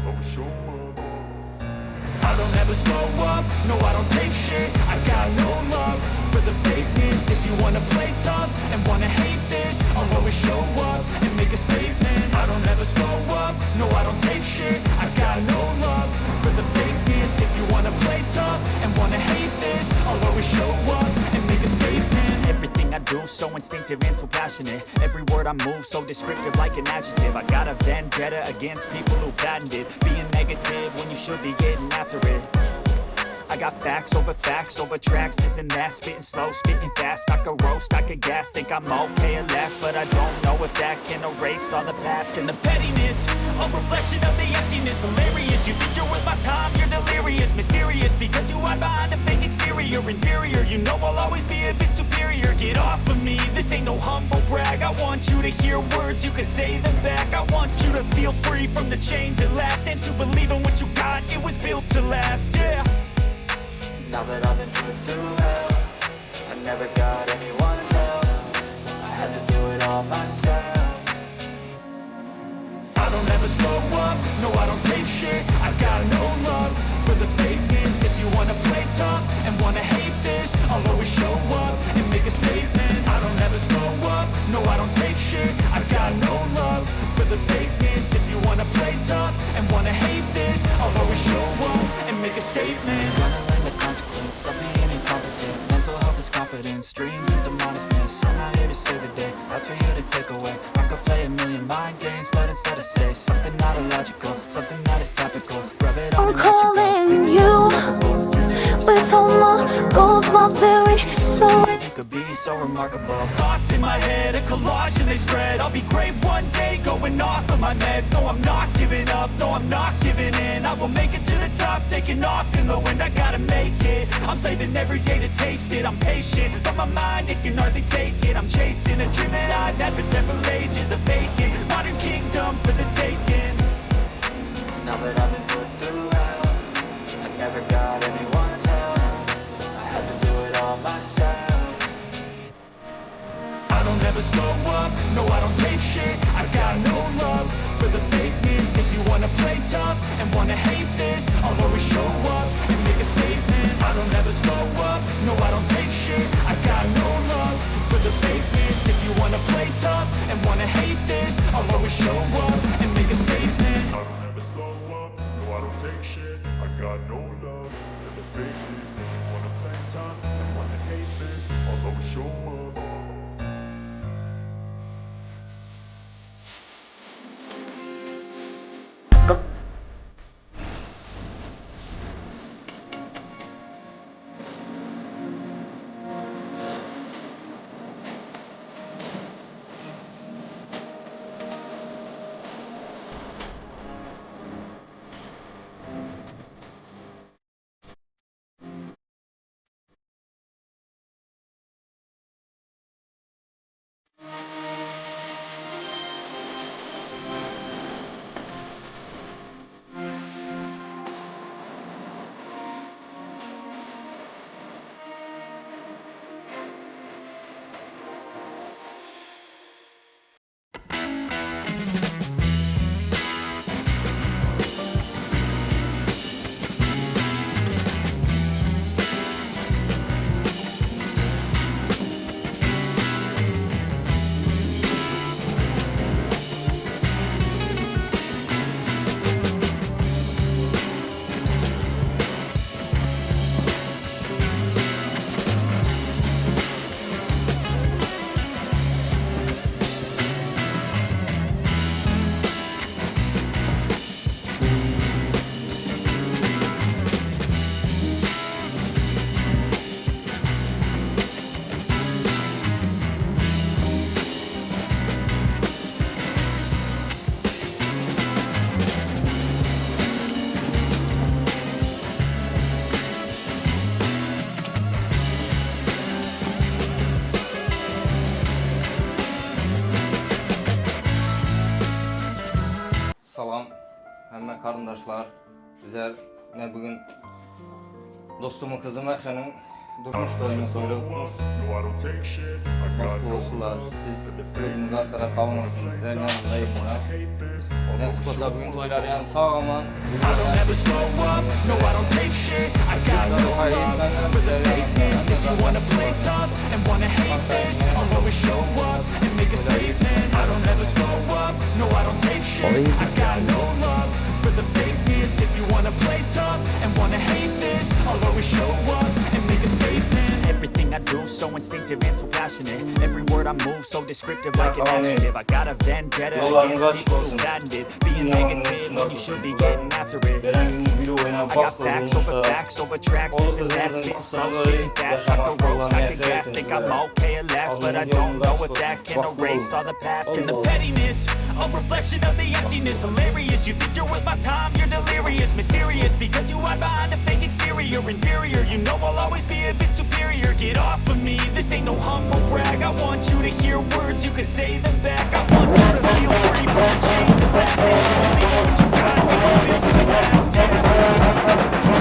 I'll always show up. I don't ever slow up, no I don't take shit. I got no love for the fakeness. If you wanna play tough and wanna hate this, I'll always show up and make a statement. I don't ever slow up, no I don't take shit. I got no love for the fakeness. If you wanna play tough and wanna hate this, I'll always show up and make a statement. Everything I do so instinctive and so passionate. Every word I move so descriptive like an adjective. I got a vendetta against people who patented being negative when you should be getting after it. I got facts over facts over tracks, this and that. Spitting slow, spitting fast. I could roast, I could gas. Think I'm okay at last, but I don't know if that can erase all the past and the pettiness. A reflection of the emptiness. Hilarious. You think you're worth my time, you're delirious. Mysterious because you hide behind a fake exterior. Inferior, you know I'll always be a bit superior. Get off of me, this ain't no humble brag. I want you to hear words, you can say them back. I want you to feel free from the chains at last and to believe in what you got. It was built to last, yeah. Now that I've been put through hell, I never got anyone's help. I had to do it all myself. I don't ever slow up, no I don't take shit. I got no love for the fakeness. If you wanna play tough and wanna hate this, I'll always show up and make a statement. I don't ever slow up, no I don't take shit. I got no love for the fakeness. If you wanna play tough and wanna hate this, I'll always show up and make a statement. Gonna learn the consequence of being incompetent. Mental health is confidence, dreams and some modestness. I'm not here to save the day, that's for you to take away. I could play a million mind games, but instead I say something not illogical, something that is topical. Rub it on I'm and let you go. calling Make you yourself unstoppable. Dreams are with all my goals, my very soul. You could be so remarkable. Thoughts in my head, a collage and they spread. I'll be great one day, going off of my meds. No, I'm not giving up, no, I'm not giving in. I will make it to the top, taking off in the wind. I gotta make it, I'm saving every day to taste it. I'm patient, but my mind, it can hardly take it. I'm chasing a dream that I've had for several ages. A vacant, modern kingdom for the taking. Now that I've been put through hell, I never got anyone's help. I had to do it all myself. I don't ever slow up, no I don't take shit. I got no love for the fakeness. If you wanna play tough and wanna hate this, I'll always show up and make a statement. I don't ever slow up, no I don't take shit. I got no love for the fakeness. If you wanna play tough and wanna hate this, I'll always show up and make a statement. I don't ever slow up, no I don't take shit. I got no love for the fakeness. If you wanna play tough and wanna hate this, I'll always show up. Salam hemme garyndaşlar. Bizler ne bugün dostumun kızı Mehre'nin Durmuş toýuna toýlar Hoş bolsunlar. Siz özüňiz arkada sag bolsun. Bizler ýanynda ýygnap. Nesip bolsa bugün toýlar ýaly sag aman. I don't ever slow up, no I don't take shit I got no love for the fakeness If you wanna play tough and wanna hate this I'll always show up and make a statement I don't ever slow up, no I don't take shit I got no love for the fakeness If you wanna play tough and wanna hate this I'll always show up and make a statement Everything I do so instinctive and so passionate Every word I move so descriptive like an Amin. adjective I got a vendetta Yollarınız against açık people who olsun. patented Being Dünyanın negative when you should be olsun. getting after it. Gelen gün bir oyuna I got bak facts over olursa facts over tracks, this and that, spitting slow, spitting fast. I yaşamak could roast, Allah'ın I could gas, think I'm okay at last, but I don't know if that can erase all the past and the pettiness. A reflection of the emptiness, hilarious. You think you're worth my time, you're delirious, mysterious because you hide behind a fake exterior, inferior. You know I'll always be a bit superior. Get off of me, this ain't no humble brag. I want you to hear words, you can say them back. I want you to feel free from the chains that last. And you believe what you got, it was built to last. Yeah.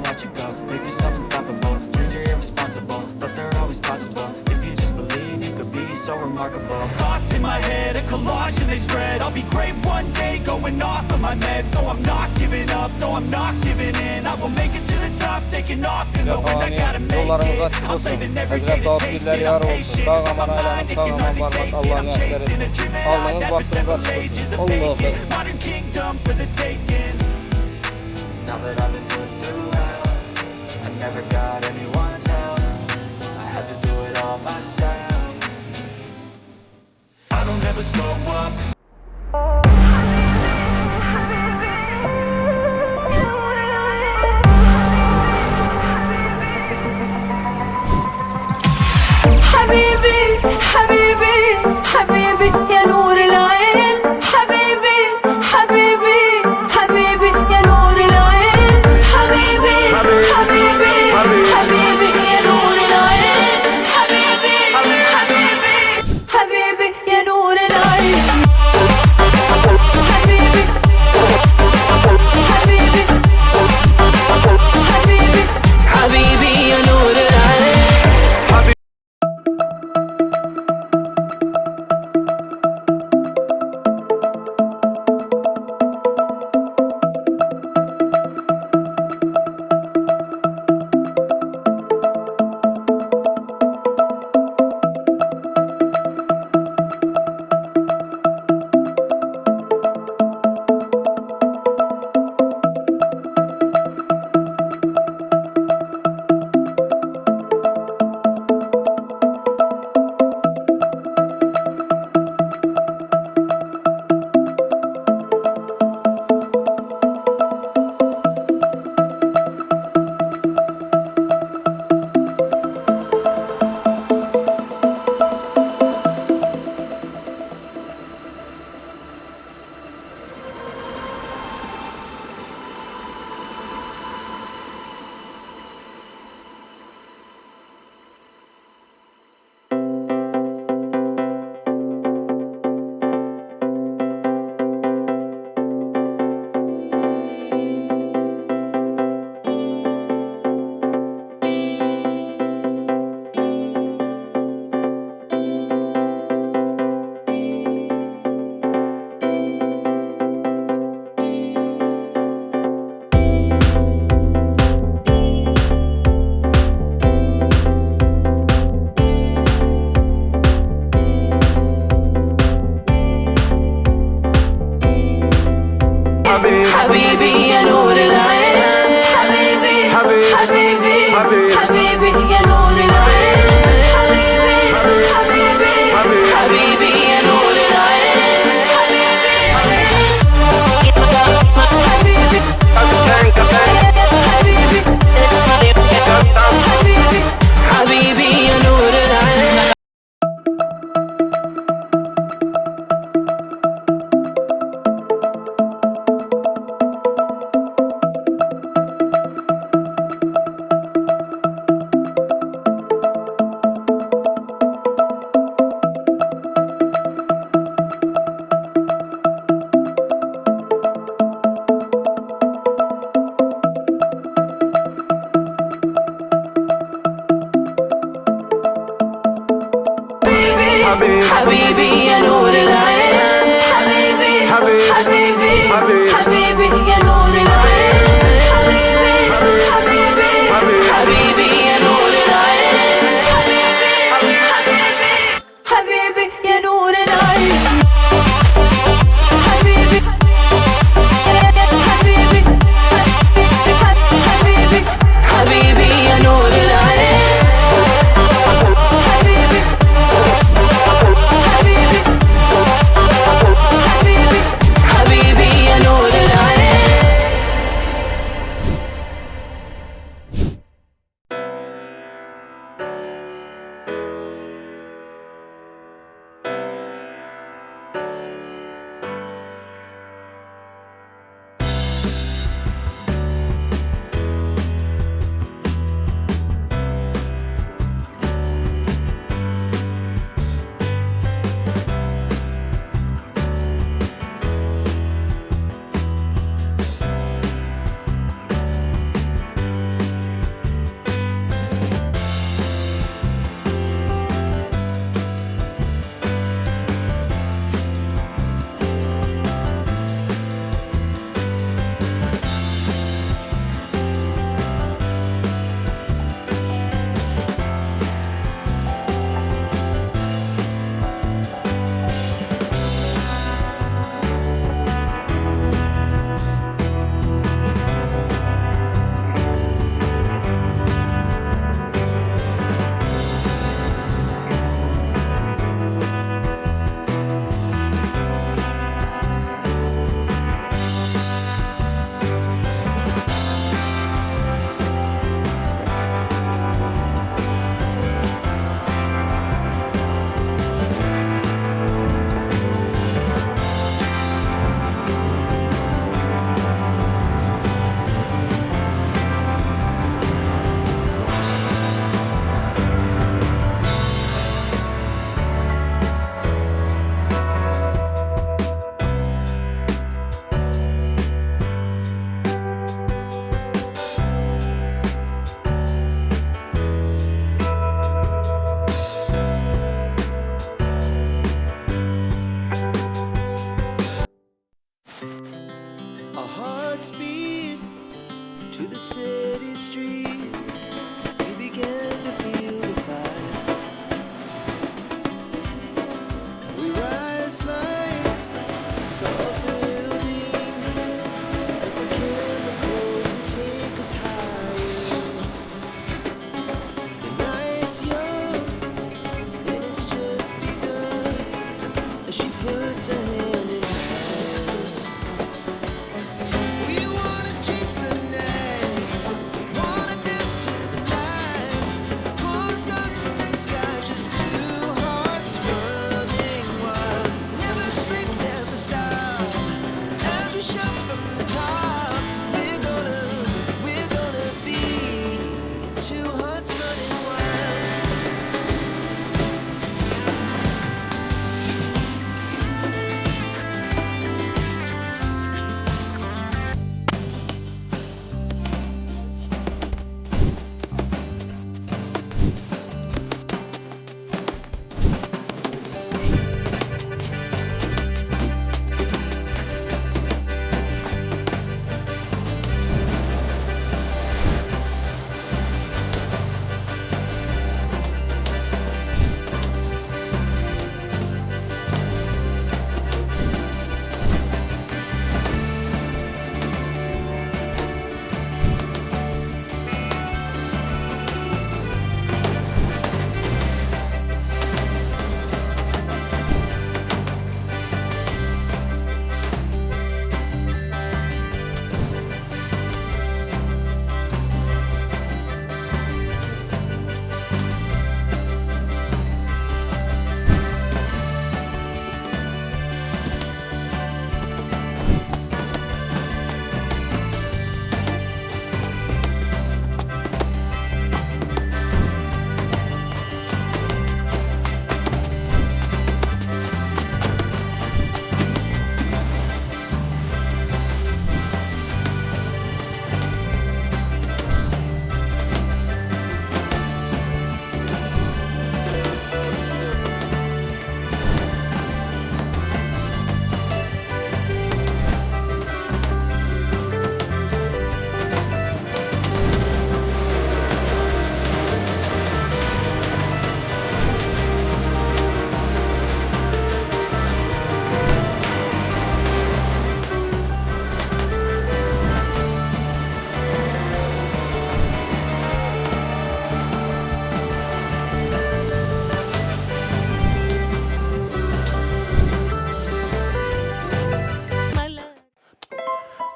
Watch it go. Make yourself unstoppable. Dreams are irresponsible, but they're always possible. If you just believe, you could be so remarkable. Thoughts in my head, a collage and they spread. I'll be great one day, going off of my meds. No, I'm not giving up. No, I'm not giving in. I will make it to the top, taking off in the wind. I gotta make Yollarımız it. açık I'm olsun. saving every day Hazreti to taste Abdüller it. yar I'm olsun. patient, Sağ but my aman mind, aylanıp it sağ can aman hardly varmak take it. Allah'ın I'm chasing a yasları. dream that I've Alnınız had for baktınız several açık ages. olsun. A Allahu vacant Ekber. modern kingdom for the taking. Now that I've been put through hell I never got anyone's help I had to do it all myself I don't ever slow up. حبيبي حبيبي حبيبي يا نور العين حبيبي حبيبي حبيبي يا نور العين حبيبي حبيبي حبيبي يا نور العين حبيبي حبيبي حبيبي يا نور العين. حبيبي يا نور العين حبيبي حبيبي حبيبي يا نور العين حبيبي حبيبي حبيبي يا نور العين حبيبي حبيبي حبيبي يا نور العين حبيبي حبيبي حبيبي حبيبي يا نور العين حبيبي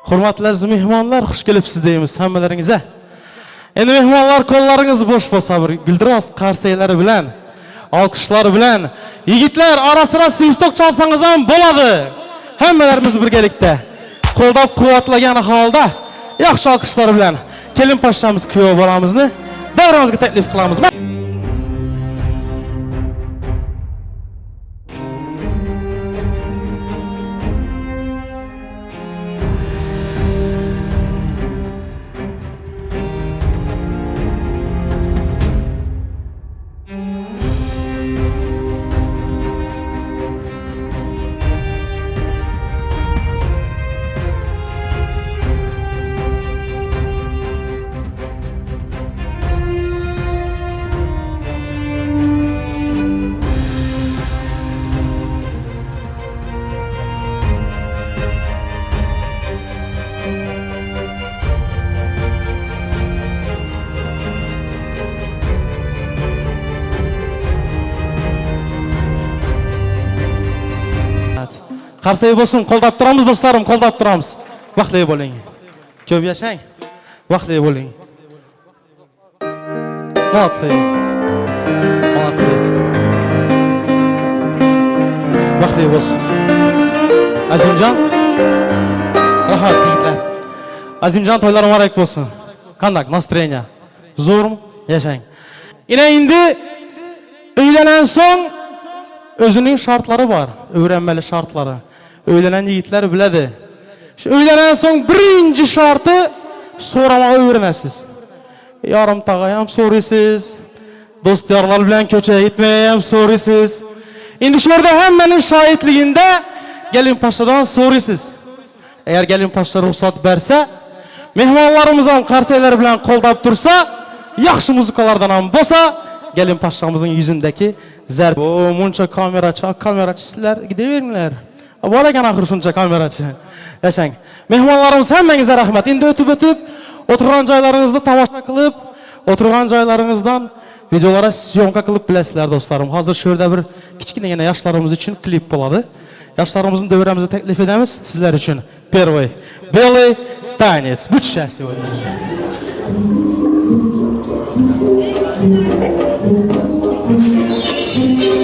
Hormatly aziz mehmanlar, hoş gelipsiz deymiz hammalariňize. Endi mehmanlar qo'llaringiz bo'sh bo'lsa bir guldiroz qarsaklar bilan, olqishlar bilan, yigitlar ara-sira svistok chalsangiz ham bo'ladi. Hammalarimiz birgalikda qo'llab quvvatlagan holda yaxshi olqishlar bilan kelin poshshamiz kuyov bolamizni davramizga taklif qilamiz. Qarsak bo'lsin, qo'llab turamiz do'stlarim, qo'llab turamiz. Baxtli bo'ling. Ko'p yashang. Baxtli bo'ling. Молодцы. Молодцы. Baxtli bo'lsin. Azimjon. Rahmat yigitlar. Azimjon to'ylar muborak bo'lsin. Qanday настроение? Zo'rmi? Yashang. Ina endi uylanan so'ng o'zining shartlari bor, öyrənməli shartlari. Uylanan yigitlar biladi. Shu uylanan so'ng birinchi sharti so'ramaga o'rganasiz. Yarim tag'a ham so'raysiz, do'st yorlar bilan ko'chaga gitmaya ham so'raysiz. Endi shu yerda hammaning shohidligida gelin pashadan so'raysiz. Agar gelin pasha ruxsat bersa, mehmonlarimiz ham qarsaklar bilan qo'llab tursa, yaxshi muzikalardan ham bo'lsa, gelin pashamizning yuzindagi zarb. O muncha kamerachi, kamerachi sizlar gidaveringlar. Bor ekan axir shuncha kamerachi. Yashang. Mehmonlarimiz hammangizga rahmat. Endi o'tib o'tib o'tirgan joylaringizda tomosha qilib, o'tirgan joylaringizdan videolara syomka qilib bilasizlar do'stlarim. Hozir shu yerda bir kichkinagina yoshlarimiz uchun klip bo'ladi. Yoshlarimizni davramizga taklif etamiz sizlar uchun. Первый белый танец. Будь счастливы. We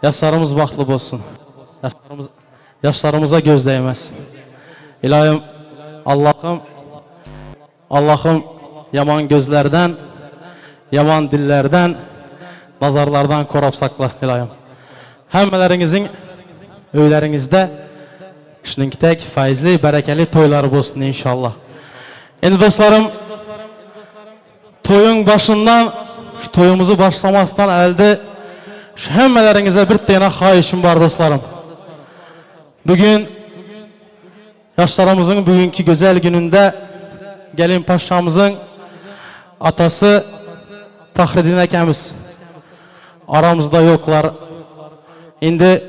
Yaşlarımız baxtlı bolsun. Yaşlarımız yaşlarımıza göz değmesin. İlahim Allah'ım Allah'ım yaman gözlerden, yaman dillerden, nazarlardan korap saklasın ilahim. Hemmelerinizin öylerinizde şuningdek fayzli, berekeli toylar bolsun inşallah. Endi dostlarım, toyun başından, şu toyumuzu başlamasdan elde şu hemmelerinize bir tane xahişim var dostlarım. Bugün yaşlarımızın bugünkü güzel gününde gelin paşamızın atası Fahreddin akamiz aramızda yoklar. Endi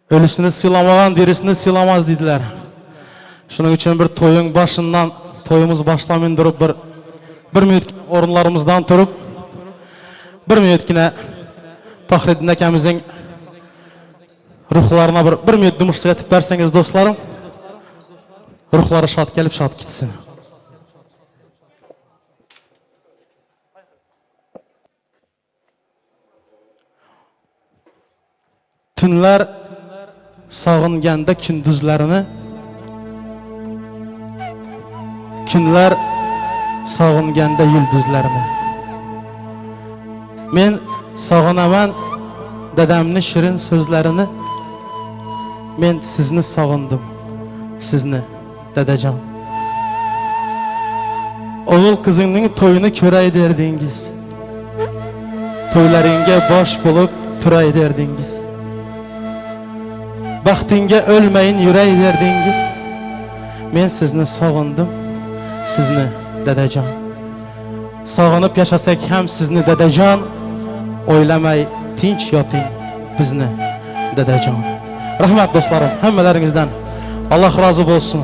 ölüsünü sıylamağan dirisini sıylamaz dediler. Şunun için bir toyun başından toyumuz başlamayın durup bir bir minut orunlarımızdan turup bir minutgina Fahreddin akamizin ruhlarına bir, bir minut dumuşluk etip berseniz dostlarım ruhları şad gelip şad gitsin. Tunlar sog'inganda kunduzlarini kunlar sog'inganda yulduzlarini men sog'inaman dadamni shirin so'zlarini men sizni sog'indim sizni dadajon o'g'il qizingning to'yini ko'ray derdingiz to'ylaringga bosh bo'lib turay derdingiz baxtingga o'lmayin yuray derdingiz men sizni sog'indim sizni dadajon sog'inib yashasak ham sizni dadajon o'ylamay tinch yoting bizni dadajon rahmat do'stlarim hammalaringizdan alloh rozi bo'lsin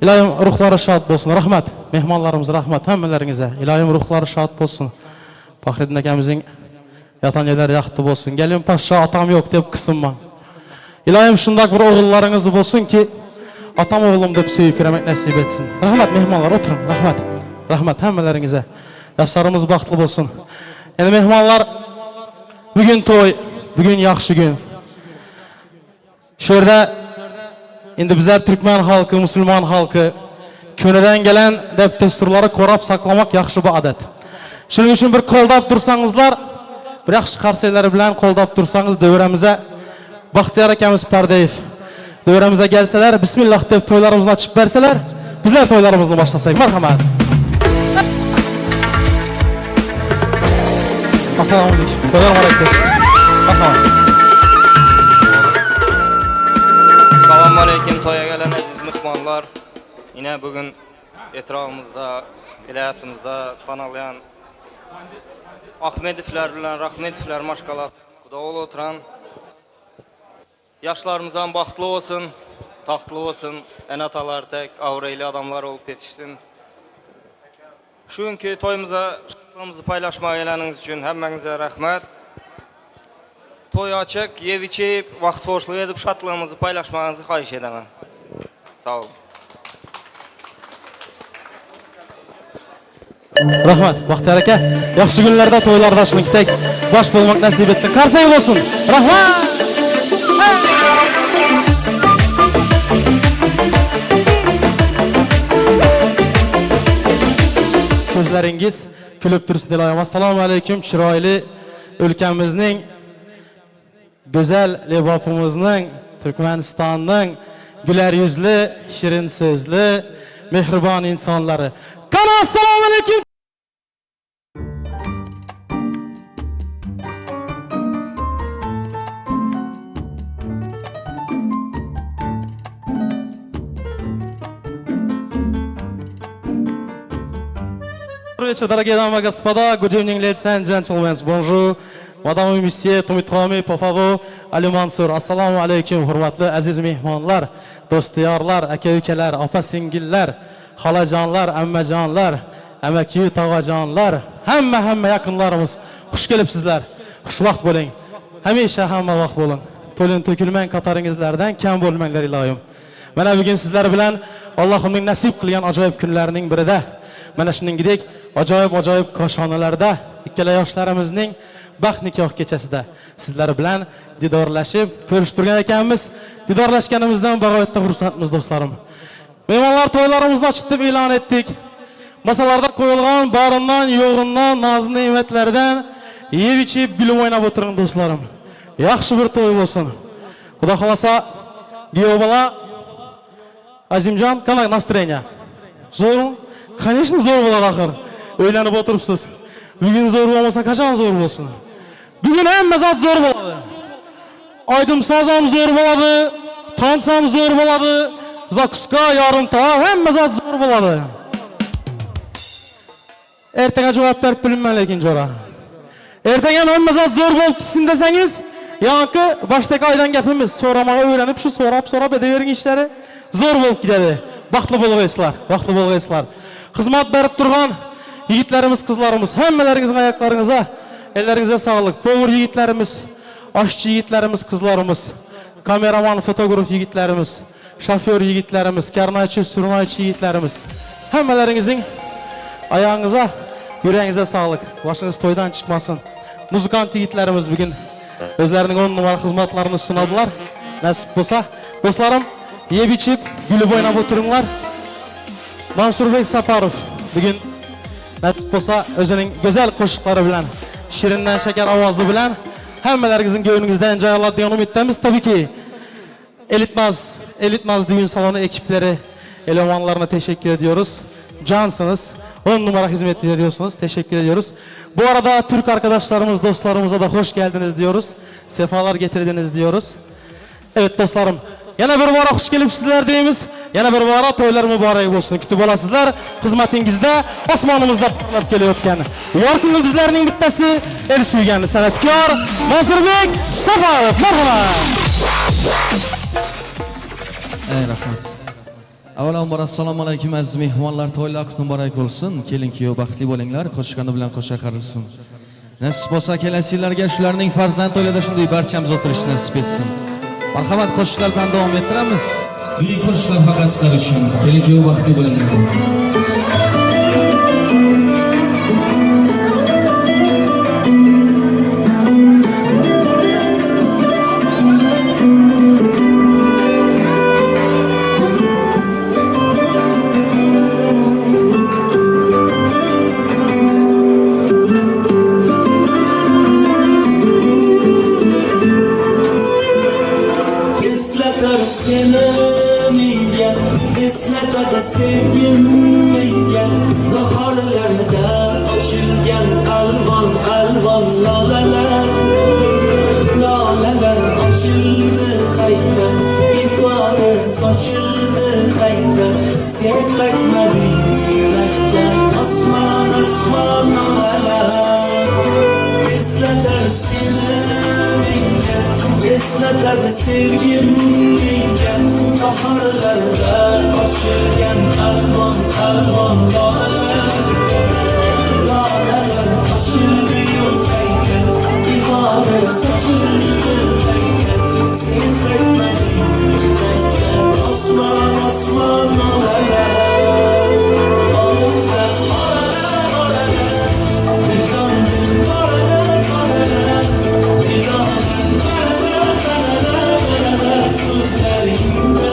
iloyim ruhlari shod bo'lsin rahmat mehmonlarimiz rahmat hammalaringizga iloyim ruhlari shod bo'lsin Fahriddin akamizning yatan yerlari yaxshi bo'lsin gelin poshsha otam yo'q deb qisinmang iloyim shundoq bir o'g'illaringiz bo'lsinki otam o'g'lim deb suyib yuramak nasib etsin. Rahmat mehmonlar o'tiring rahmat. Rahmat hammalaringizga yoshlarimiz baxtli bo'lsin. Endi mehmonlar bugun to'y bugun yaxshi kun. Shu yerda endi bizlar turkman xalqi musulmon xalqi ko'nadan gelen deb dasturlarni qo'rab saqlamoq yaxshi bu odat. Shuning uchun bir qo'ldab tursangizlar bir yaxshi qarsaklar bilan qo'ldab tursangiz davramizga Baxtiyor akamiz Pardayev davramizga kelsalar bismillah deb to'ylarimizni ochib bersalar bizlar to'ylarimizni boshlasak marhamat. Assalomu alaykum. To'ylar muborak bo'lsin. Marhamat. Salam aleyküm toya gelen aziz mehmanlar. Yine bugün etrafımızda, vilayetımızda tanılayan Ahmedovlar bilen Rahmetovlar maşqala Quda oturan yaşlarımızdan baxtlı olsun, taxtlı olsun, ən atalar tək avreyli adamlar olup yetişsin. Şu günkü toyumuza şatlığımızı paylaşmaya geleniniz için hemmenizə rəhmət. Toy açık, yev içip, vaxt hoşluq edip şatlığımızı paylaşmanızı xahiş edemem. Sağ olun. Rahmat Baxtiyor aka. Yaxshi kunlarda to'ylarda shuningdek bosh bo'lmoq nasib etsin. Qarsak bo'lsin. Rahmat. Ko'zlaringiz kulib tursin iloyim. Assalomu alaykum chiroyli o'lkamizning go'zal lebopimizning Turkmanistonning güler yüzlü, shirin so'zli, mehribon insonlari. Qani assalomu alaykum. Вечер, дорогие дамы и господа. Good evening, ladies and gentlemen. Bonjour. Madame et monsieur, Tumit por favor. Ali Mansur. Assalomu alaykum, hurmatli aziz mehmonlar, do'st-yorlar, aka-ukalar, opa-singillar, xolajonlar, ammajonlar, amaki tog'ajonlar, hamma hamma yaqinlarimiz. Xush kelibsizlar. Xushvaqt bo'ling. Hamisha hamma vaqt bo'ling. To'lin to'kilmang qatoringizlardan kam bo'lmanglar iloyim. Mana bugun sizlar bilan Allohimning nasib qilgan ajoyib kunlarining birida mana shuningdek ajoyib ajoyib koshonalarda ikkala yoshlarimizning Baxt nikoh kechasida sizlar bilan didorlashib, ko'rishib turgan ekanmiz. Didorlashganimizdan bag'oyatda xursandmiz do'stlarim. Mehmonlar to'ylarimizni ochiq deb e'lon etdik. Masalarda qo'yilgan barindan, yo'g'indan, noz ne'matlardan yeb ichib, gulib o'ynab o'tiring do'stlarim. Yaxshi bir to'y bo'lsin. Xudo xolasa, kuyov bola Azimjon, qanday настроение? Zo'rmi? Конечно, zo'r bo'ladi axir. O'ylanib o'tiribsiz. Bugun zo'r bo'lmasa, qachon zo'r bo'lsin? Bugun hamma zot zo'r bo'ladi. Aydim soz ham zo'r bo'ladi, tans ham zo'r bo'ladi, закуска, yarim taom hamma zot zo'r bo'ladi. Ertaga javob berib bilmayman lekin jo'ra. Ertaga ham hamma zot zo'r bo'lib ketsin desangiz, yoki boshdagi oydan gapimiz so'ramaga o'rganib shu so'rab so'rab edavering ishlari zo'r bo'lib ketadi. Baxtli bo'lg'aysizlar, baxtli bo'lg'aysizlar. Xizmat berib turgan yigitlarimiz, qizlarimiz, hammalaringizning oyoqlaringizga, ellaringizga sog'lik. Повар yigitlarimiz, oshchi yigitlarimiz, qizlarimiz, kameraman, fotograf yigitlarimiz, shofyor yigitlarimiz, karnaychi, surnaychi yigitlarimiz, hammalaringizning oyog'ingizga, yuragingizga sog'lik. Boshingiz to'ydan chiqmasin. Muzikant yigitlarimiz bugun o'zlarining 10 numara xizmatlarini sunadilar. Nasib bo'lsa, do'stlarim, yeb ichib, gulib o'ynab o'tiringlar. Mansurbek Saparov bugun nasib bo'lsa o'zining go'zal qo'shiqlari bilan, shirindan shakar ovozi bilan hammalaringizning ko'nglingizdan joy oladi degan umiddamiz. Tabiiyki Elitnaz, Elitnaz düğün salonu ekipleri, elemanlarına teşekkür ediyoruz. Cansınız. 10 numara hizmet veriyorsunuz. Teşekkür ediyoruz. Bu arada Türk arkadaşlarımız, dostlarımıza da hoş geldiniz diyoruz. Sefalar getirdiniz diyoruz. Evet dostlarım, yana bir bora xush kelibsizlar deymiz. Yana bir bora to'ylar muborak bo'lsin. Kutib olasizlar. Xizmatingizda osmonimizda porlab kelayotgan yorqin yulduzlarning bittasi el suygan san'atkor Mansurbek Safarov. Marhamat. Ey rahmat. Avvalambor assalomu alaykum aziz mehmonlar, to'ylar muborak bo'lsin. Kelin kuyov baxtli bo'linglar, qo'shgani bilan qo'sha qarilsin. Nasib bo'lsa kelasi yillarga shularning farzand to'ylarida shunday barchamiz o'tirish nasib etsin. Marhamat qo'shiqlar bilan davom ettiramiz. Buyuk qo'shiqlar faqat sizlar uchun. Kelin kuyov baxtli bo'linglar. Eslatar seni menga, eslatadi sevgim menga. Bahorlarda ochilgan alvon alvon lolalar, lolalar ochildi qayta, ifori sochildi qayta. Sen qaytmading yurakdan osmon osmon nolalar. Eslatar seni menga, eslatadi sevgim menga. Bahorlarda ochilgan alvon alvon lolalar, lolalar ochildi-yu qayta, ifori sochildi qayta. Sen qaytmading yurakdan osmon osmon nolalar. Olislar oralar oralar, Nizamdir qoralar qoralar, Nizamdir qaralar qaralar qaralar so'zlaringda.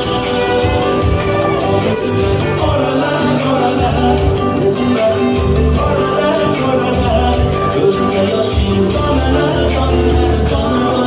Olislar oralar oralar, Nizamdir qoralar qoralar, Ko'zda yoshing donalar donalar donalar.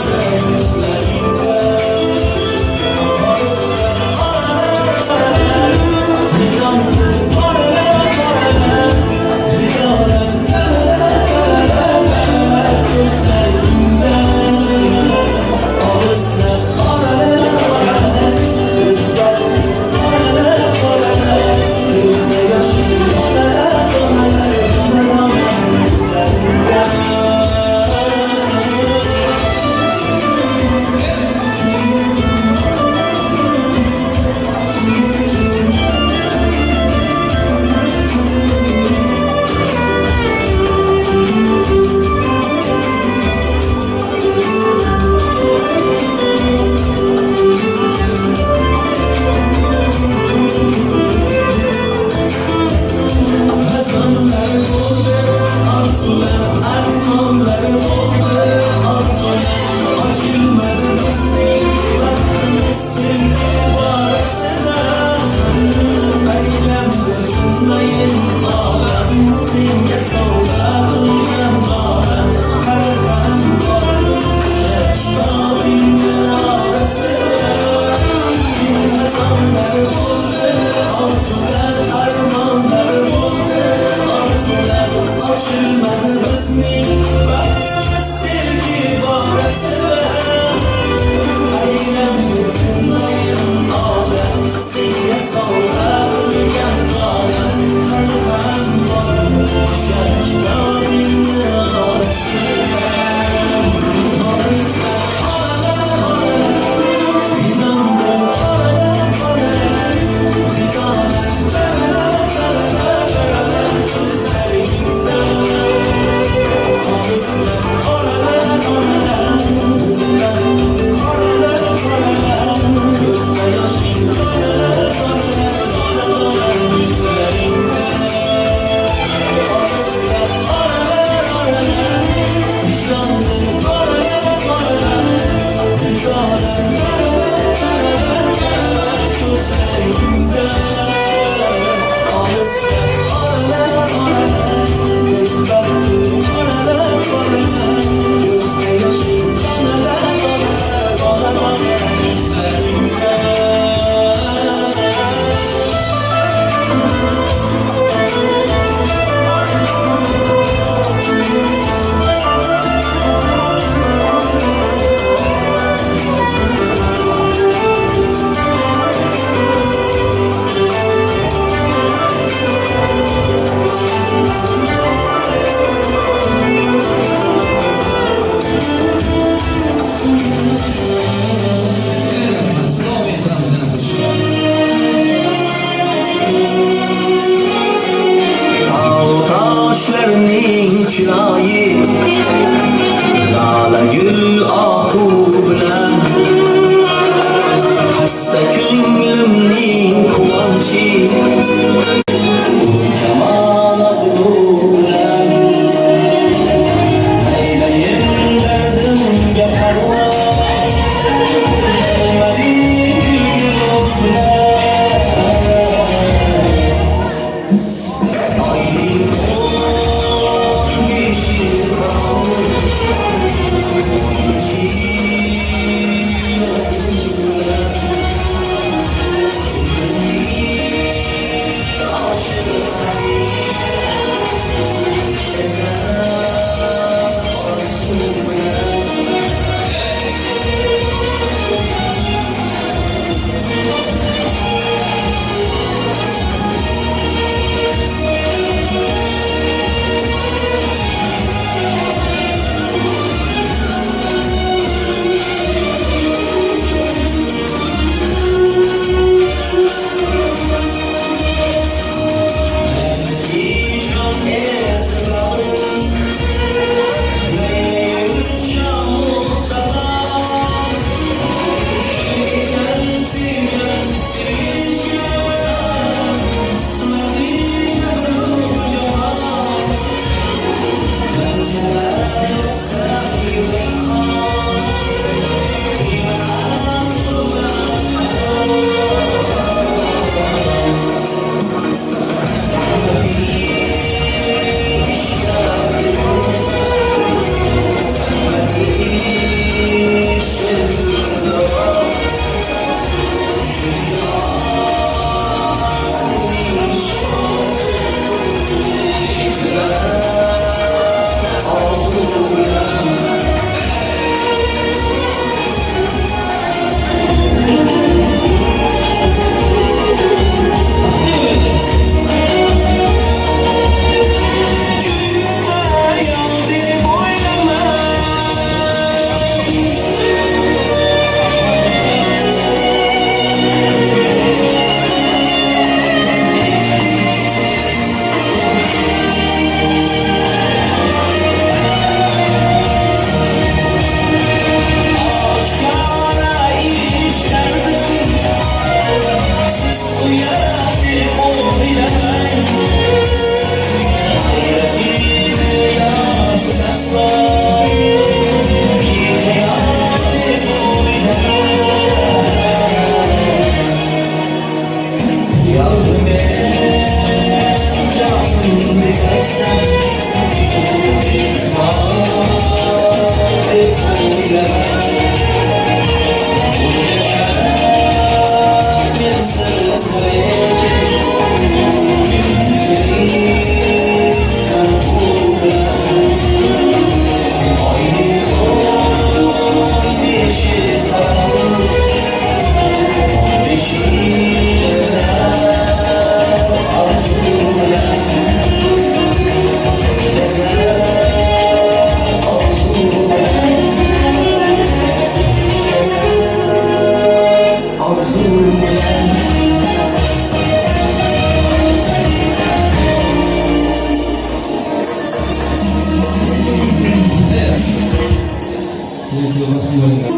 Kelin-kuyov baxtli bo'linglar.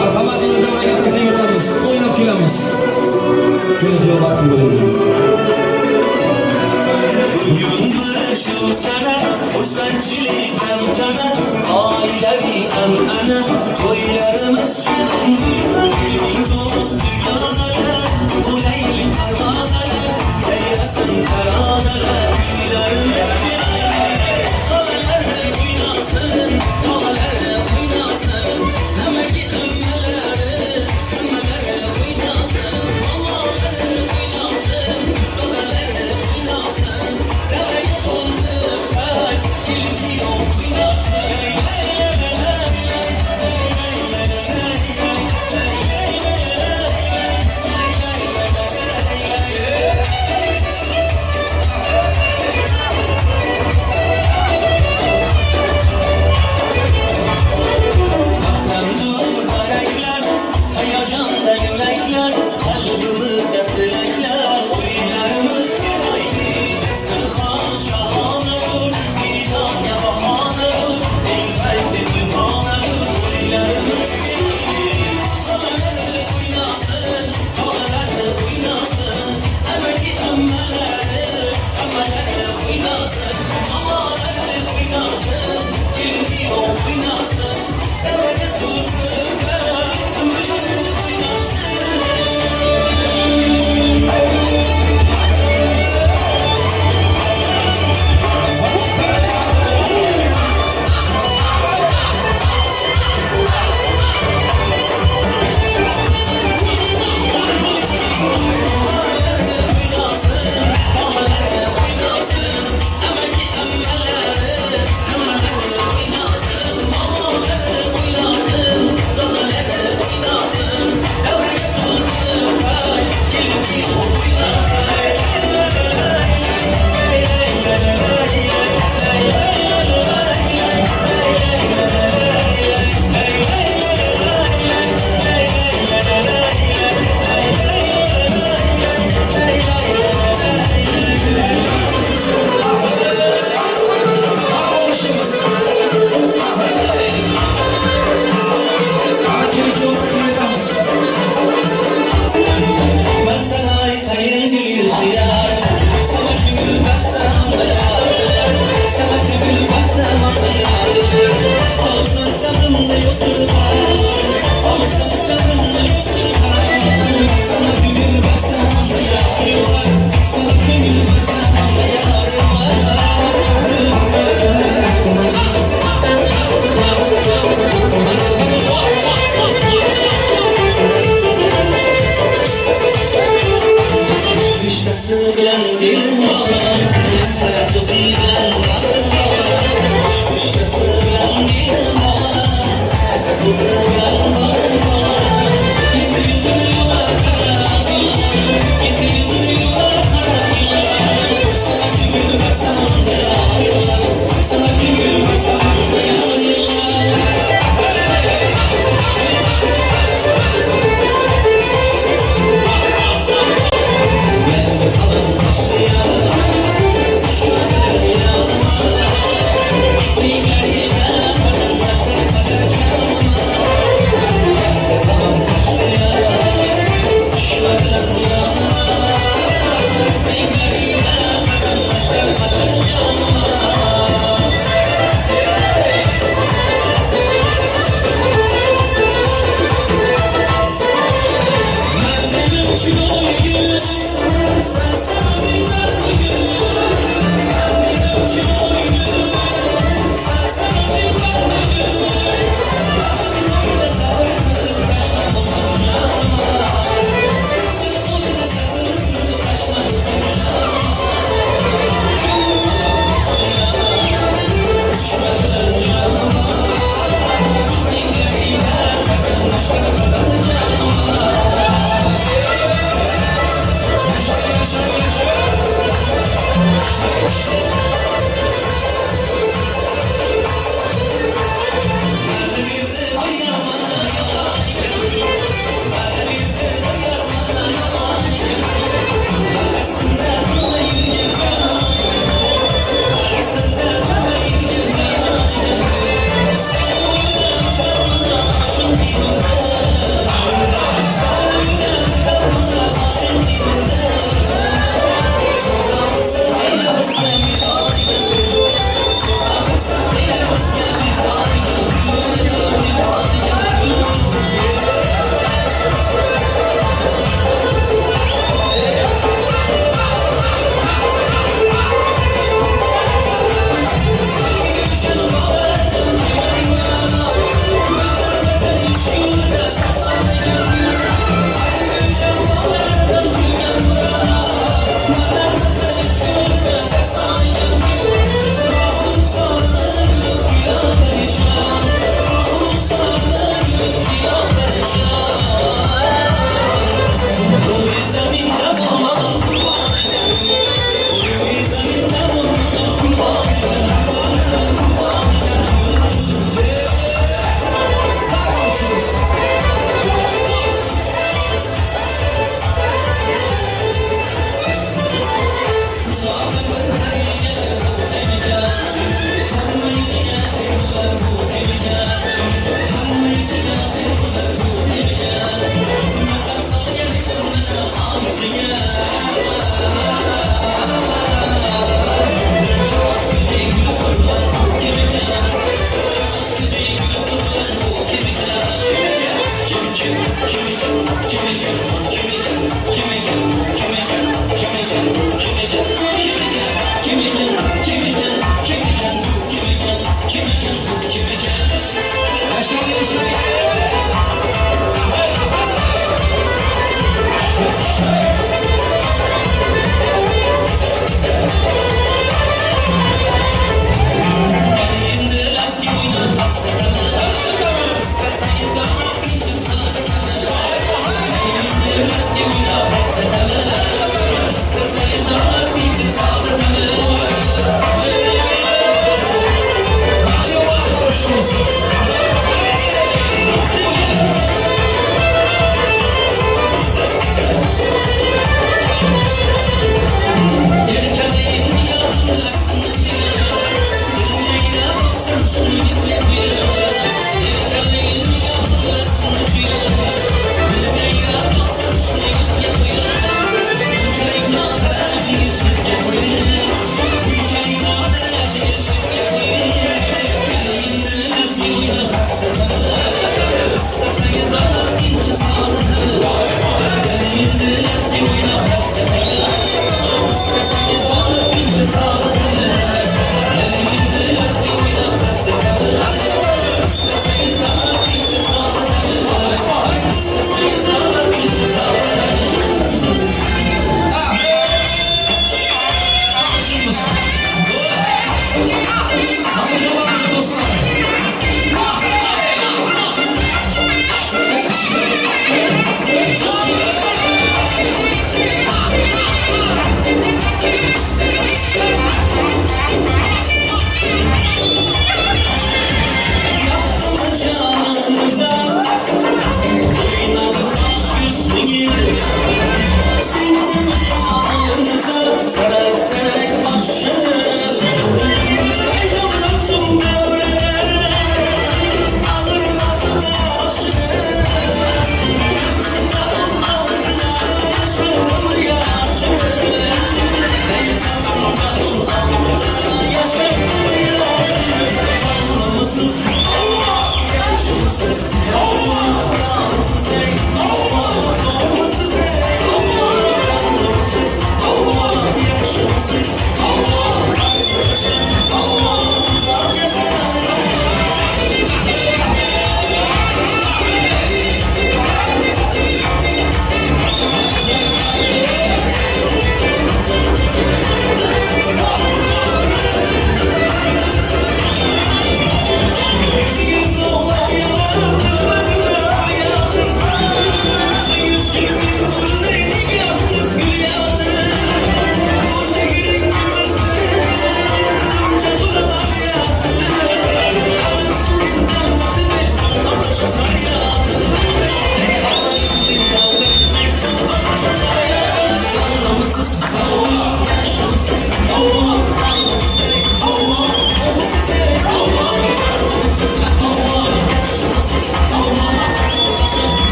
Marhamat, endi davraga taklif etamiz. O'ynab kelamiz. Kelin-kuyov baxtli bo'linglar. Bugundir shu sana, xursandchilik, tantana, oilaviy an'ana, to'ylarimiz chiroyli. Keling do'st dugonalar, bo'laylik parvonalar, yayrasin taronalar, uylarimiz chiroyli. Xolalar o'ynasin, tog'alar o'ynasin, amaki ammalari, hammalari o'ynasin, bobolar o'ynasin, dadalar o'ynasin, davraga to'ldi fayz, kelin kuyov o'ynasin.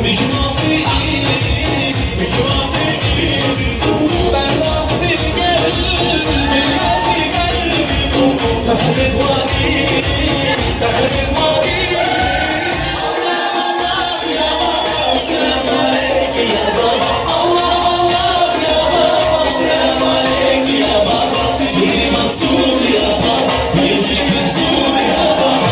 مش موافقين، مش موافقين. بلعب في قلبي، في قلبي تحرق وادي، تحرق وادي. الله يا بابا سلام عليك يا بابا، الله الله يا بابا سلام عليك يا بابا، سيدي منصور يا بابا، يجي منصور يا بابا.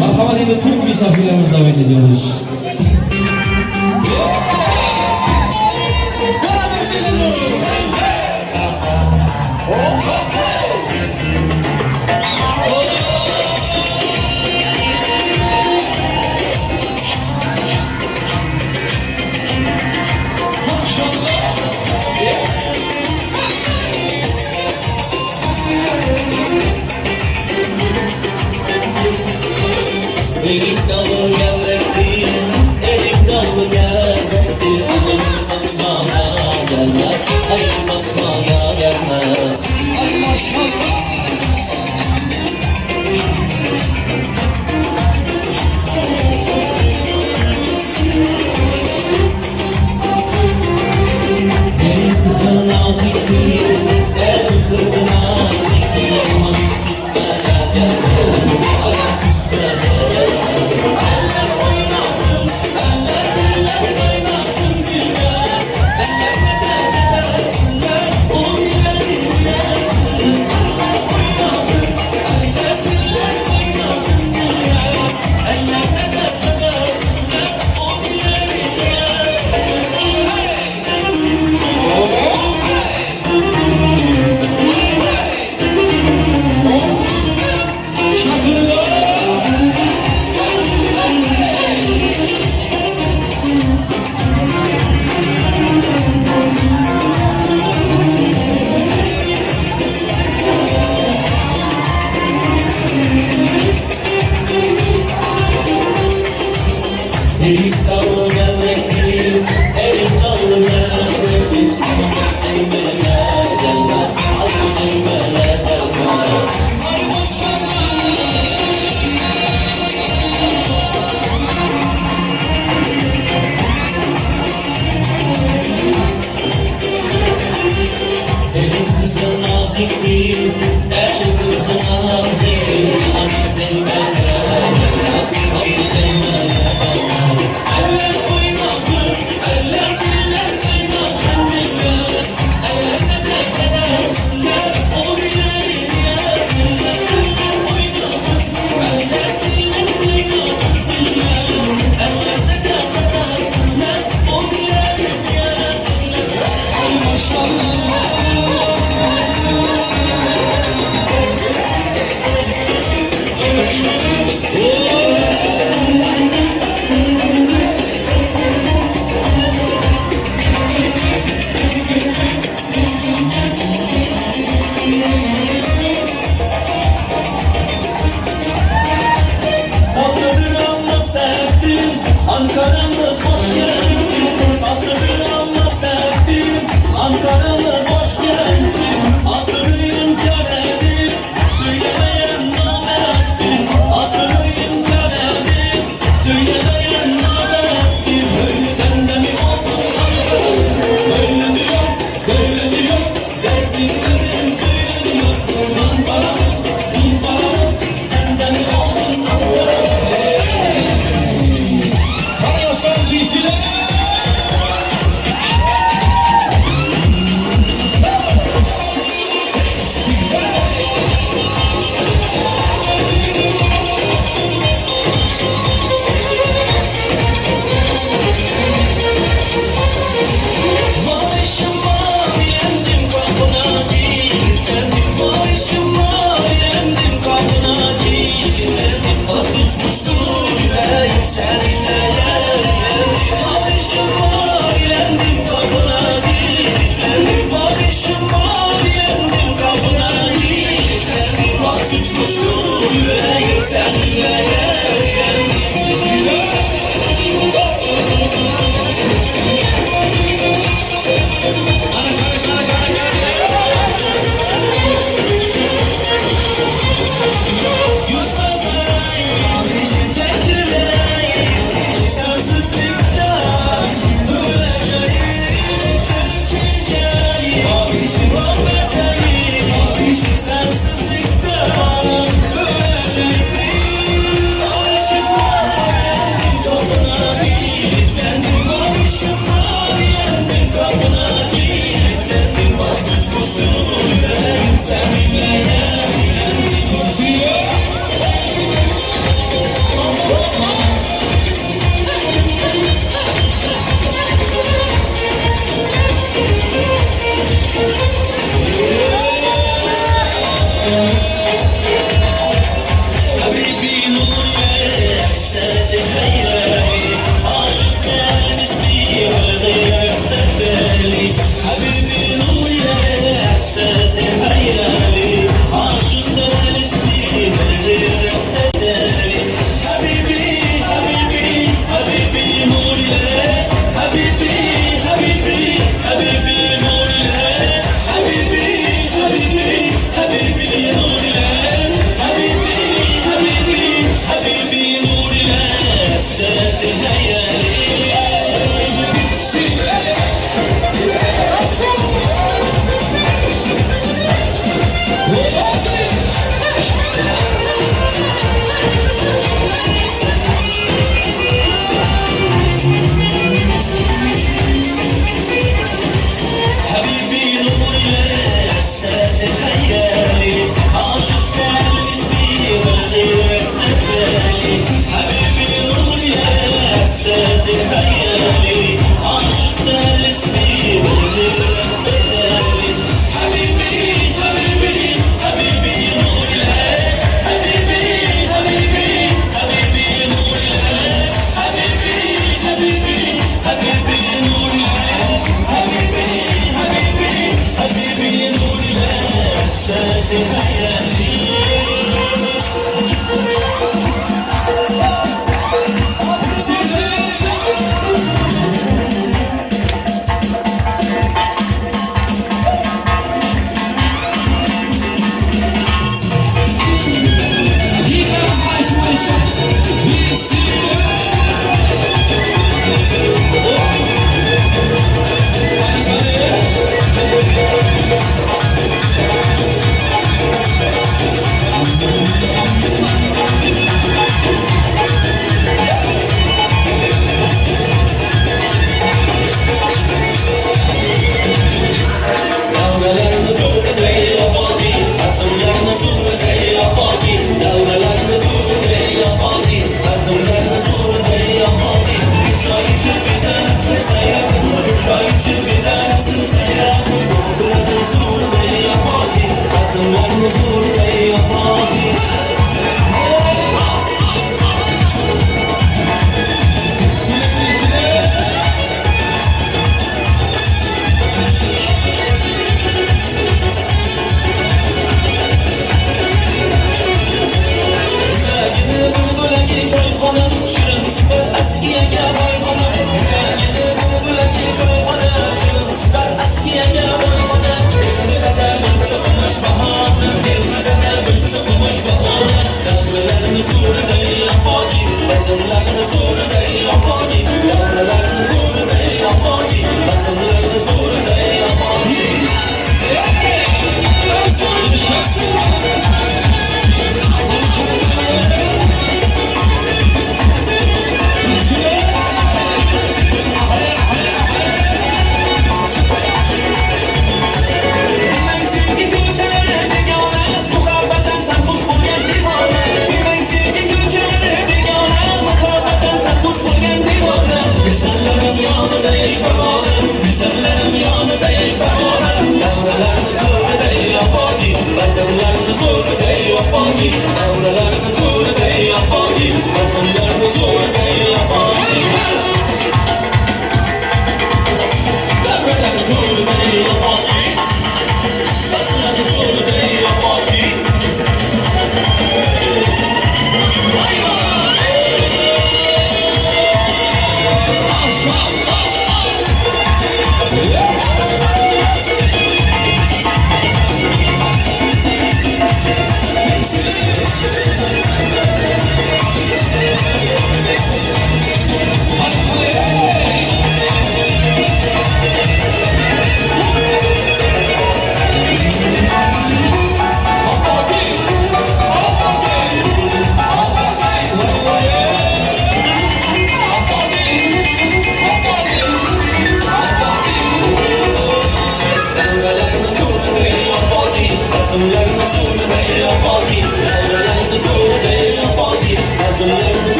Marhamat endi türk misafirlerimizni davet ediyoruz. Erik dalı gevrektir, erik dalı gevrektir. Aman basmaya gelmez, ay basmaya gelmez. Ay maşallah. El kızı naziktir, el kızı naziktir. Aman üstüne gelmez, ayak üstüne gelmez.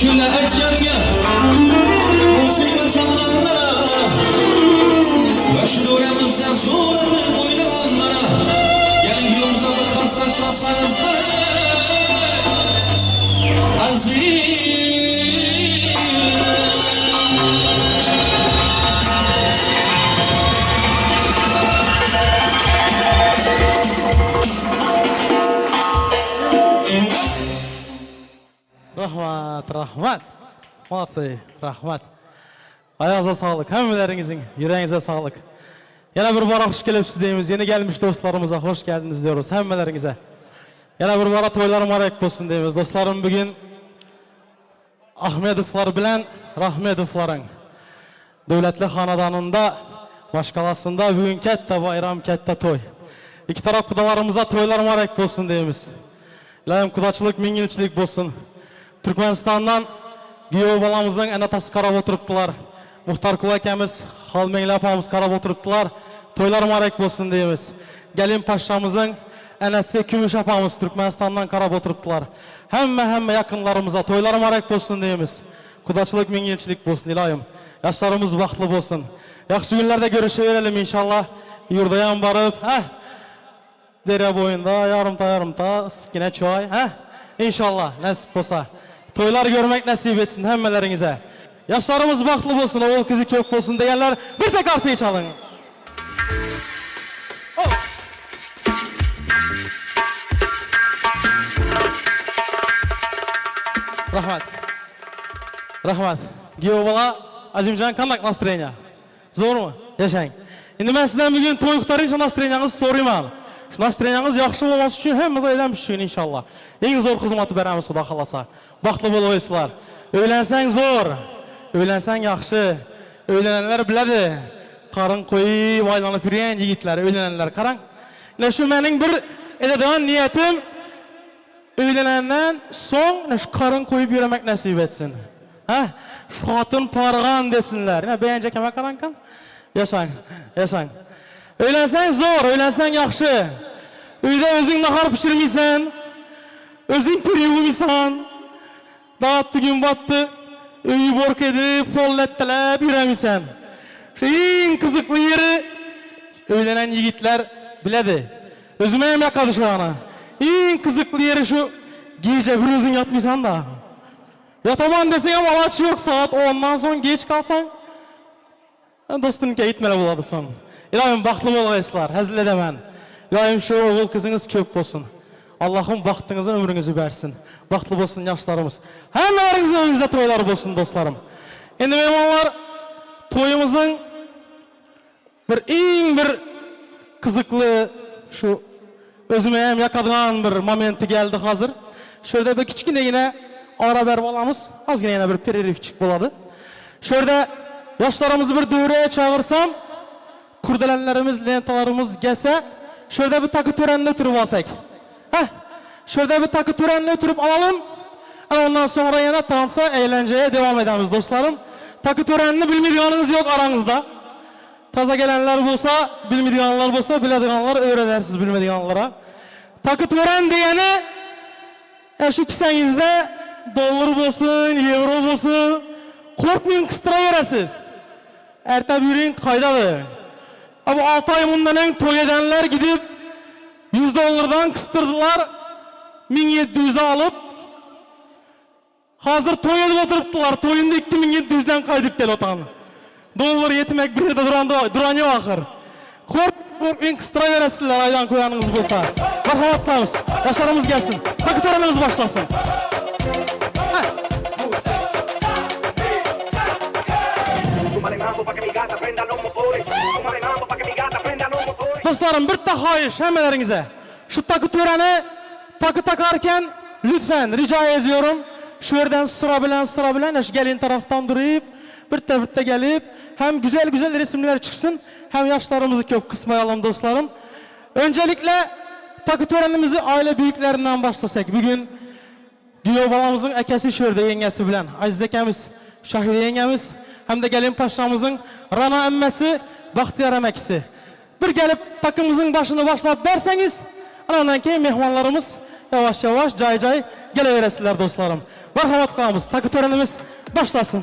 Ashula aytganga musiqa chalganlara va shu davramizda suratib o'ynaganlara keling kuyovimizga bir qarsak chalsangizlar arziydi. Rahmat, rahmat. Молодцы, rahmat. Ayağınıza sağlık. Hemmelerinizin yüreğinize sağlık. Yana bir bora hoş kelipsiz deymiz. Yeni gelmiş dostlarımıza hoş geldiniz diyoruz. Hemmelerinize. Yana bir bora toylar mübarek bolsun deymiz. Dostlarım bugün Ahmedovlar bilen Rahmedovların Döwletli hanedanynda, maşgalasynda bugün ketde bayram, ketde toý. Iki tarap gudalarymyza toýlar mübarek bolsun diýemiz. Ilayim gudaçylyk miň ýylçylyk bolsun. Türkmenistandan giýew balamyzyň ene-atasy garap oturypdylar. Muhtarkul akemiz, Halmeňli apamyz garap oturypdylar. Toýlar mübarek bolsun diýemiz. Gelin paşşamyzyň enesi Kümüş apamyz Türkmenistandan garap oturypdylar. Hemme-hemme ýakynlarymyza toýlar mübarek bolsun diýemiz. Gudaçylyk miň ýylçylyk bolsun ilayim. Ýaşlarymyz bagtly bolsun. Ýagşy günlerde görüşeberelim inşallah. Ýurdaýam baryp, heh. Derýa boýunda ýarymta-ýarymta yssyk çaý, heh. Inşallah, nesip bolsa. Toýlar görmek nesip etsin hemmeleriňize. Ýaşlarymyz bagtly bolsun, ogul-gyzy köp bolsun diýenler bir tek arsaýy çalyň. Rahmat. Rahmat. Giýew bala Azimjan kandak nastreniýa? Zormy? Ýaşaň. Indi men sizden bugün toý gutarynça nastreniýaňyzy soraýman. Şu nastreniýaňyz ýagşy bolmasy üçin hemmemiz aýdamyz şu gün inşallah. Iň zor hyzmaty beremiz Huda halasa. Bagtly bolgaýsyzlar. Öýlenseň zor. Öýlenseň ýagşy. Öýlenenler biledi. Garyn goýup aýlanyp ýürýän ýigitler öýlenenler garaň. Ine şu meniň bir ededigan niýetim öýlenenden soň ine şu karyn goýup ýöremek nesip etsin. Hä? Şu hatyn pargan desinler. Ine beýenjek eme garaňkam. Ýaşaň. Ýaşaň. Öýlenseň zor, öýlenseň ýagşy. Öýde özüň nahar bişirmisen. Özüň kir ýuwmysan. Datdy gün batdy, öýi bork edip, polletdeläp ýöremisen. Şu iň gyzykly ýeri öýlenen ýigitler biledi. Özüme hem ýakady şu ýana. Iň gyzykly ýeri şu gije bir özüň ýatmysan-da. Ýataman deseňem alaç ýok, sagat ondan soň giç galsaň, Dostuňka gitmeli bolady soň. Ylaýym bagtly bolgaýslar, hezil edemen. Ylaýym şu ogul kyzyňyz köp bolsun. Allahym bagtyňyzy ömrüňizi bersin. Bagtly bolsun ýaşlarymyz. Hemmeleriňiziň öňüňizde toýlar bolsun dostlarym. Indi myhmanlar toýumyzyň bir iň bir gyzykly şu özüme hem ýakadgan bir momenti geldi hazir. Şu ýerde bir kiçginegine ara berip alamyz. Azgina ýene bir pererewçik bolady. Şu ýerde ýaşlarymyzy bir döwreye çagyrsam, kurdelenlerimiz, lentalarymyz gelse, şu ýerde bir takı törenini ötürip alsak. Heh, şu ýerde bir takı törenini ötürip alalym. Ana ondan soňra ýene tansa, eýlenjeye dewam edemiz dostlarym. Takı törenini bilmediganyňyz ýok araňyzda. Taza gelenler bolsa, bilmediganlar bolsa, bilediganlar öwredersiz bilmediganlara. Takı tören diýeni e şu kisäňizde dollar bolsun, ýewro bolsun, korkmyn kysdyraberesiz. Erte biriň kaýdady? A bu 6 aý mundan öň toý edenler gidip 100 dollardan kysdyrdylar, 1700-e alyp, Hazir toý edip oturypdylar, toýunda 2700-den gaýdyp gelip otan. Dollar ýetimek bir ýerde duranda duran ýok ahyr. Kork korkmyn kysdyraberesizler aýdan koýanyňyz bolsa. Marhamat kylabys. Ýaşlarymyz gelsin. Takı törenimiz başlasyn. Dostlarym bir haýyş hemmeleriňize. Şu takı töreni Takı takarken lütfen rica ediyorum şu yerden sıra bilen sıra bilen şu gelin taraftan durup birte birte gelip hem güzel güzel resimler çıksın hem yaşlarımızı köp kısmayalım dostlarım. Öncelikle takı törenimizi aile büyüklerinden başlasak. Bugün Giýew balamyzyň ekesi şu ýerde ýeňňesi bilen Aziz ekemiz, Şahide ýeňňemiz hem-de gelin paşşamyzyň Rana emmesi, Bagtyýar emekisi. Bir gelip takymyzyň başyny başlap berseňiz, ana ondan keýin myhmanlarymyz. Ýawaş ýawaş jaý jaý geleberesizler dostlarym. Marhamat gylamyz taky törenimiz başlasyn.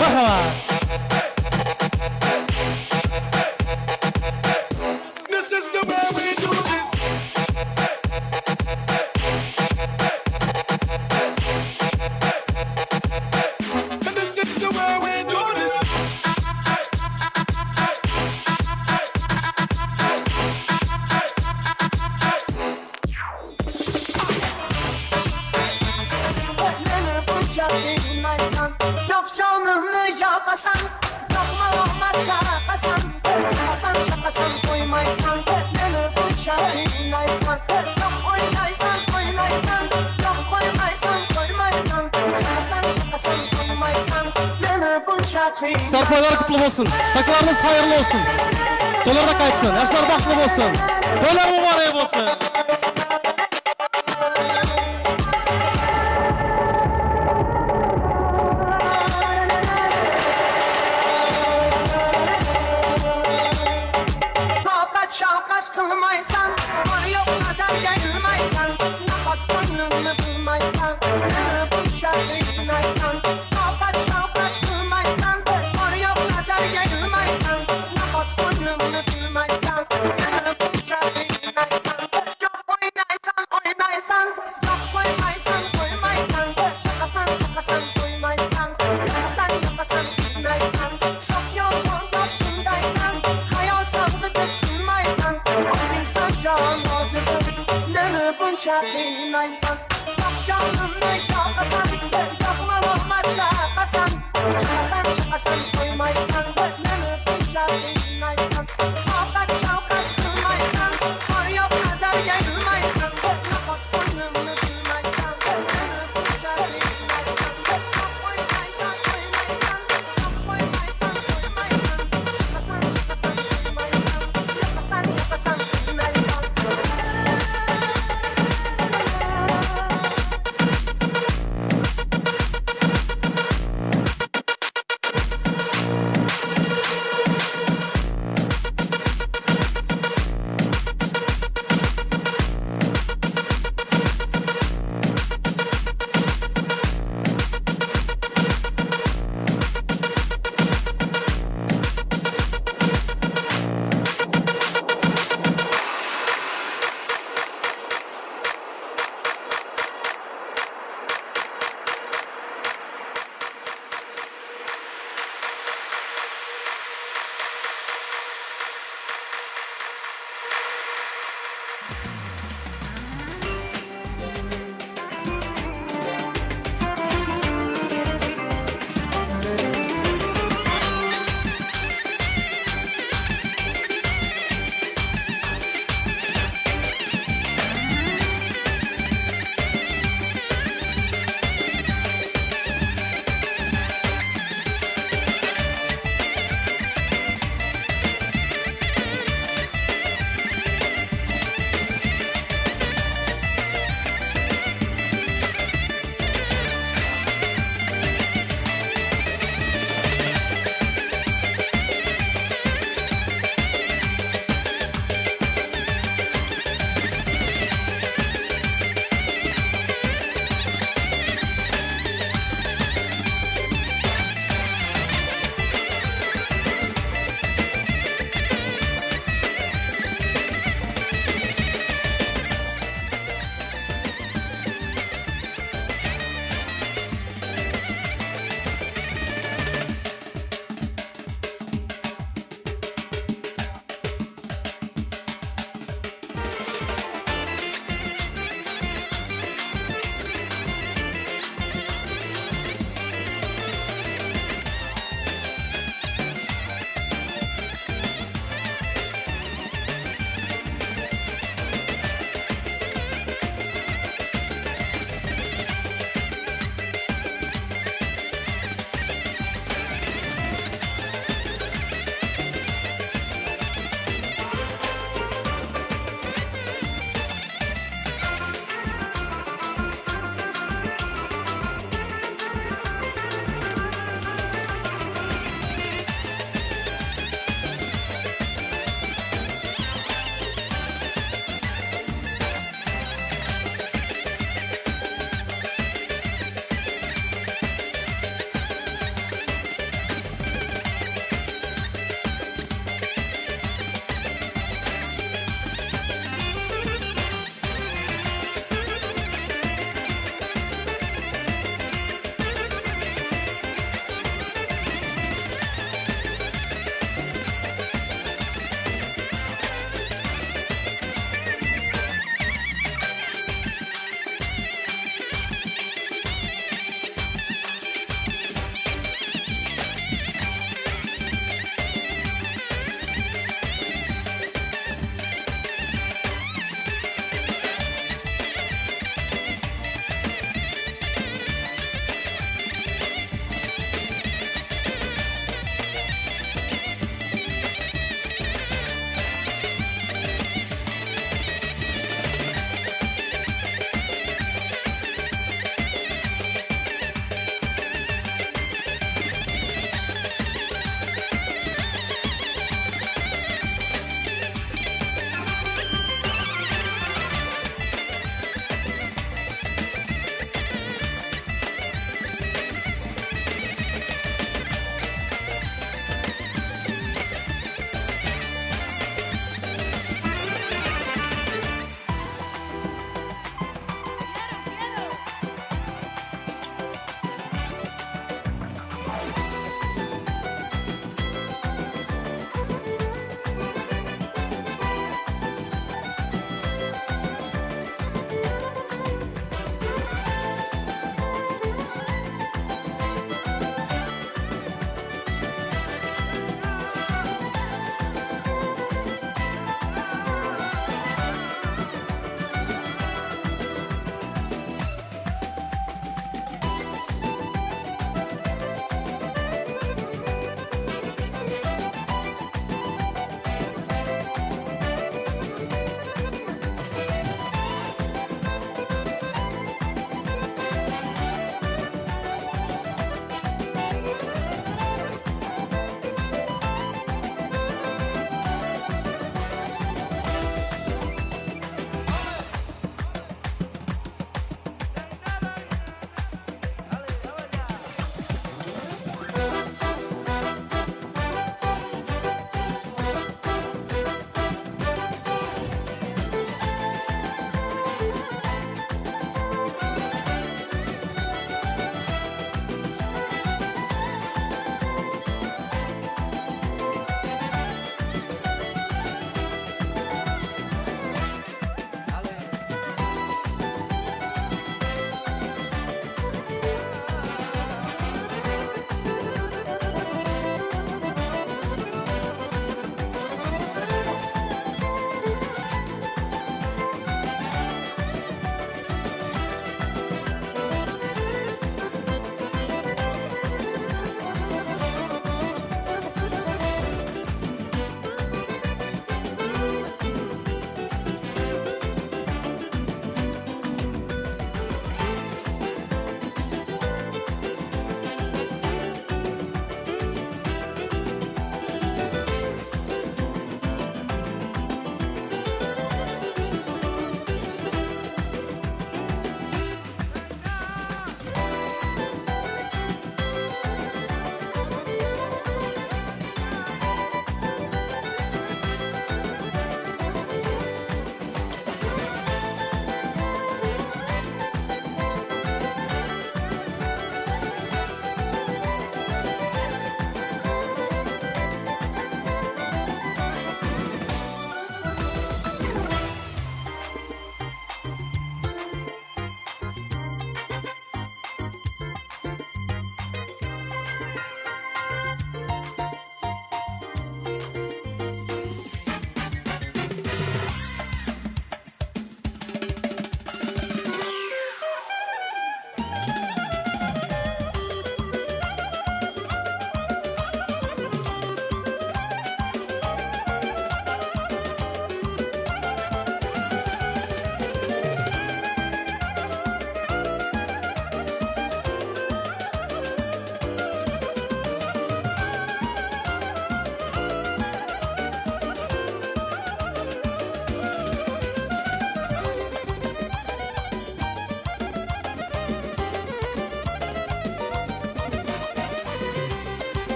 Marhamat. This is the way we do this. And this is the way we do this. Sarpaýlar gutly bolsun. Takylaryňyz haýyrly bolsun. Toýlarda gaýtsyn. Ýaşlar bagtly bolsun. Toýlar mubarek bolsun.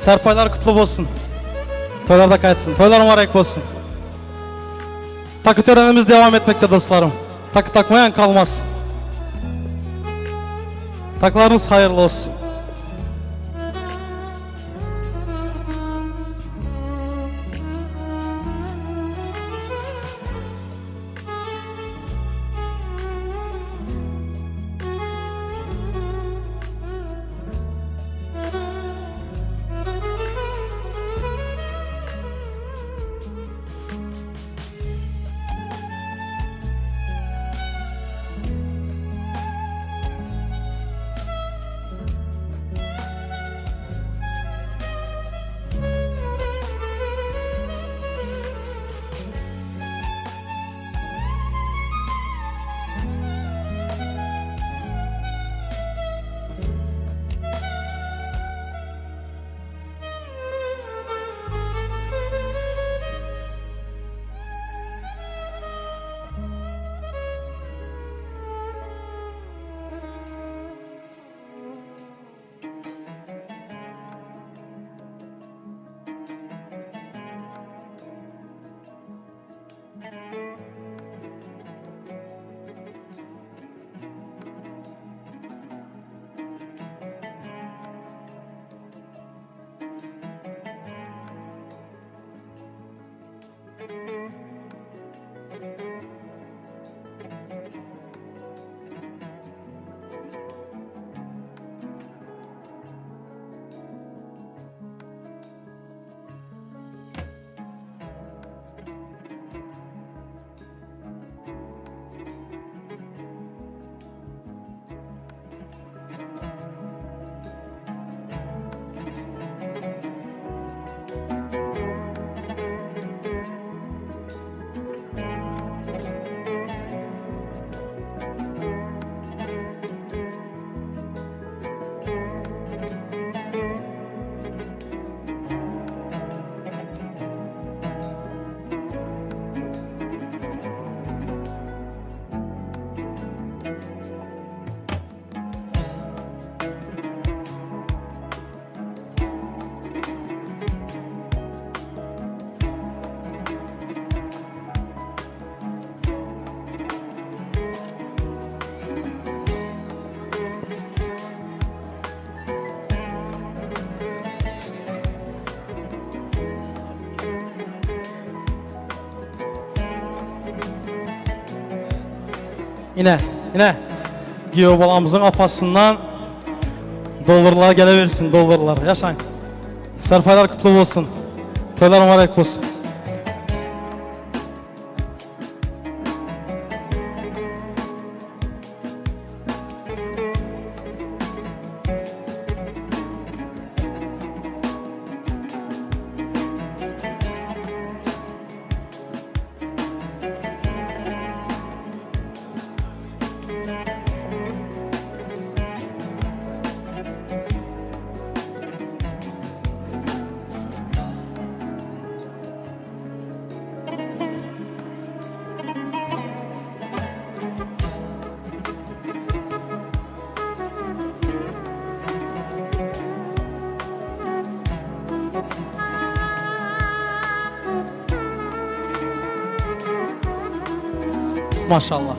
Serpaýlar kutly bolsun. Toýlarda gaýtsyn. Toýlar mübarek bolsun. Takı törenimiz devam etmekte dostlarym. Takı takmaýan kalmasyn. Taklaryňyz haýyrly bolsun. Ine, ine. Giýew balamyzyň apasyndan dollarlar gelebersin, dollarlar. Ýaşaň. Serpaýlar kutly bolsun. Toýlar mübarek bolsun. Maşallah.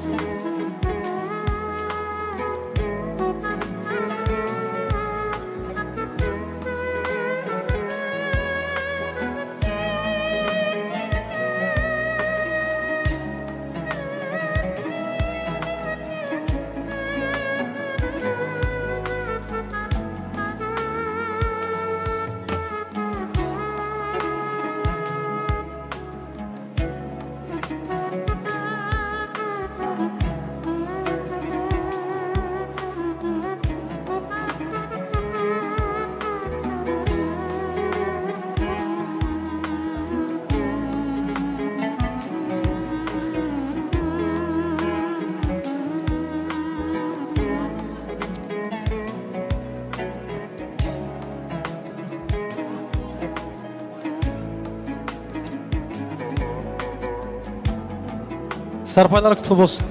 Serpaýlar kutly bolsun.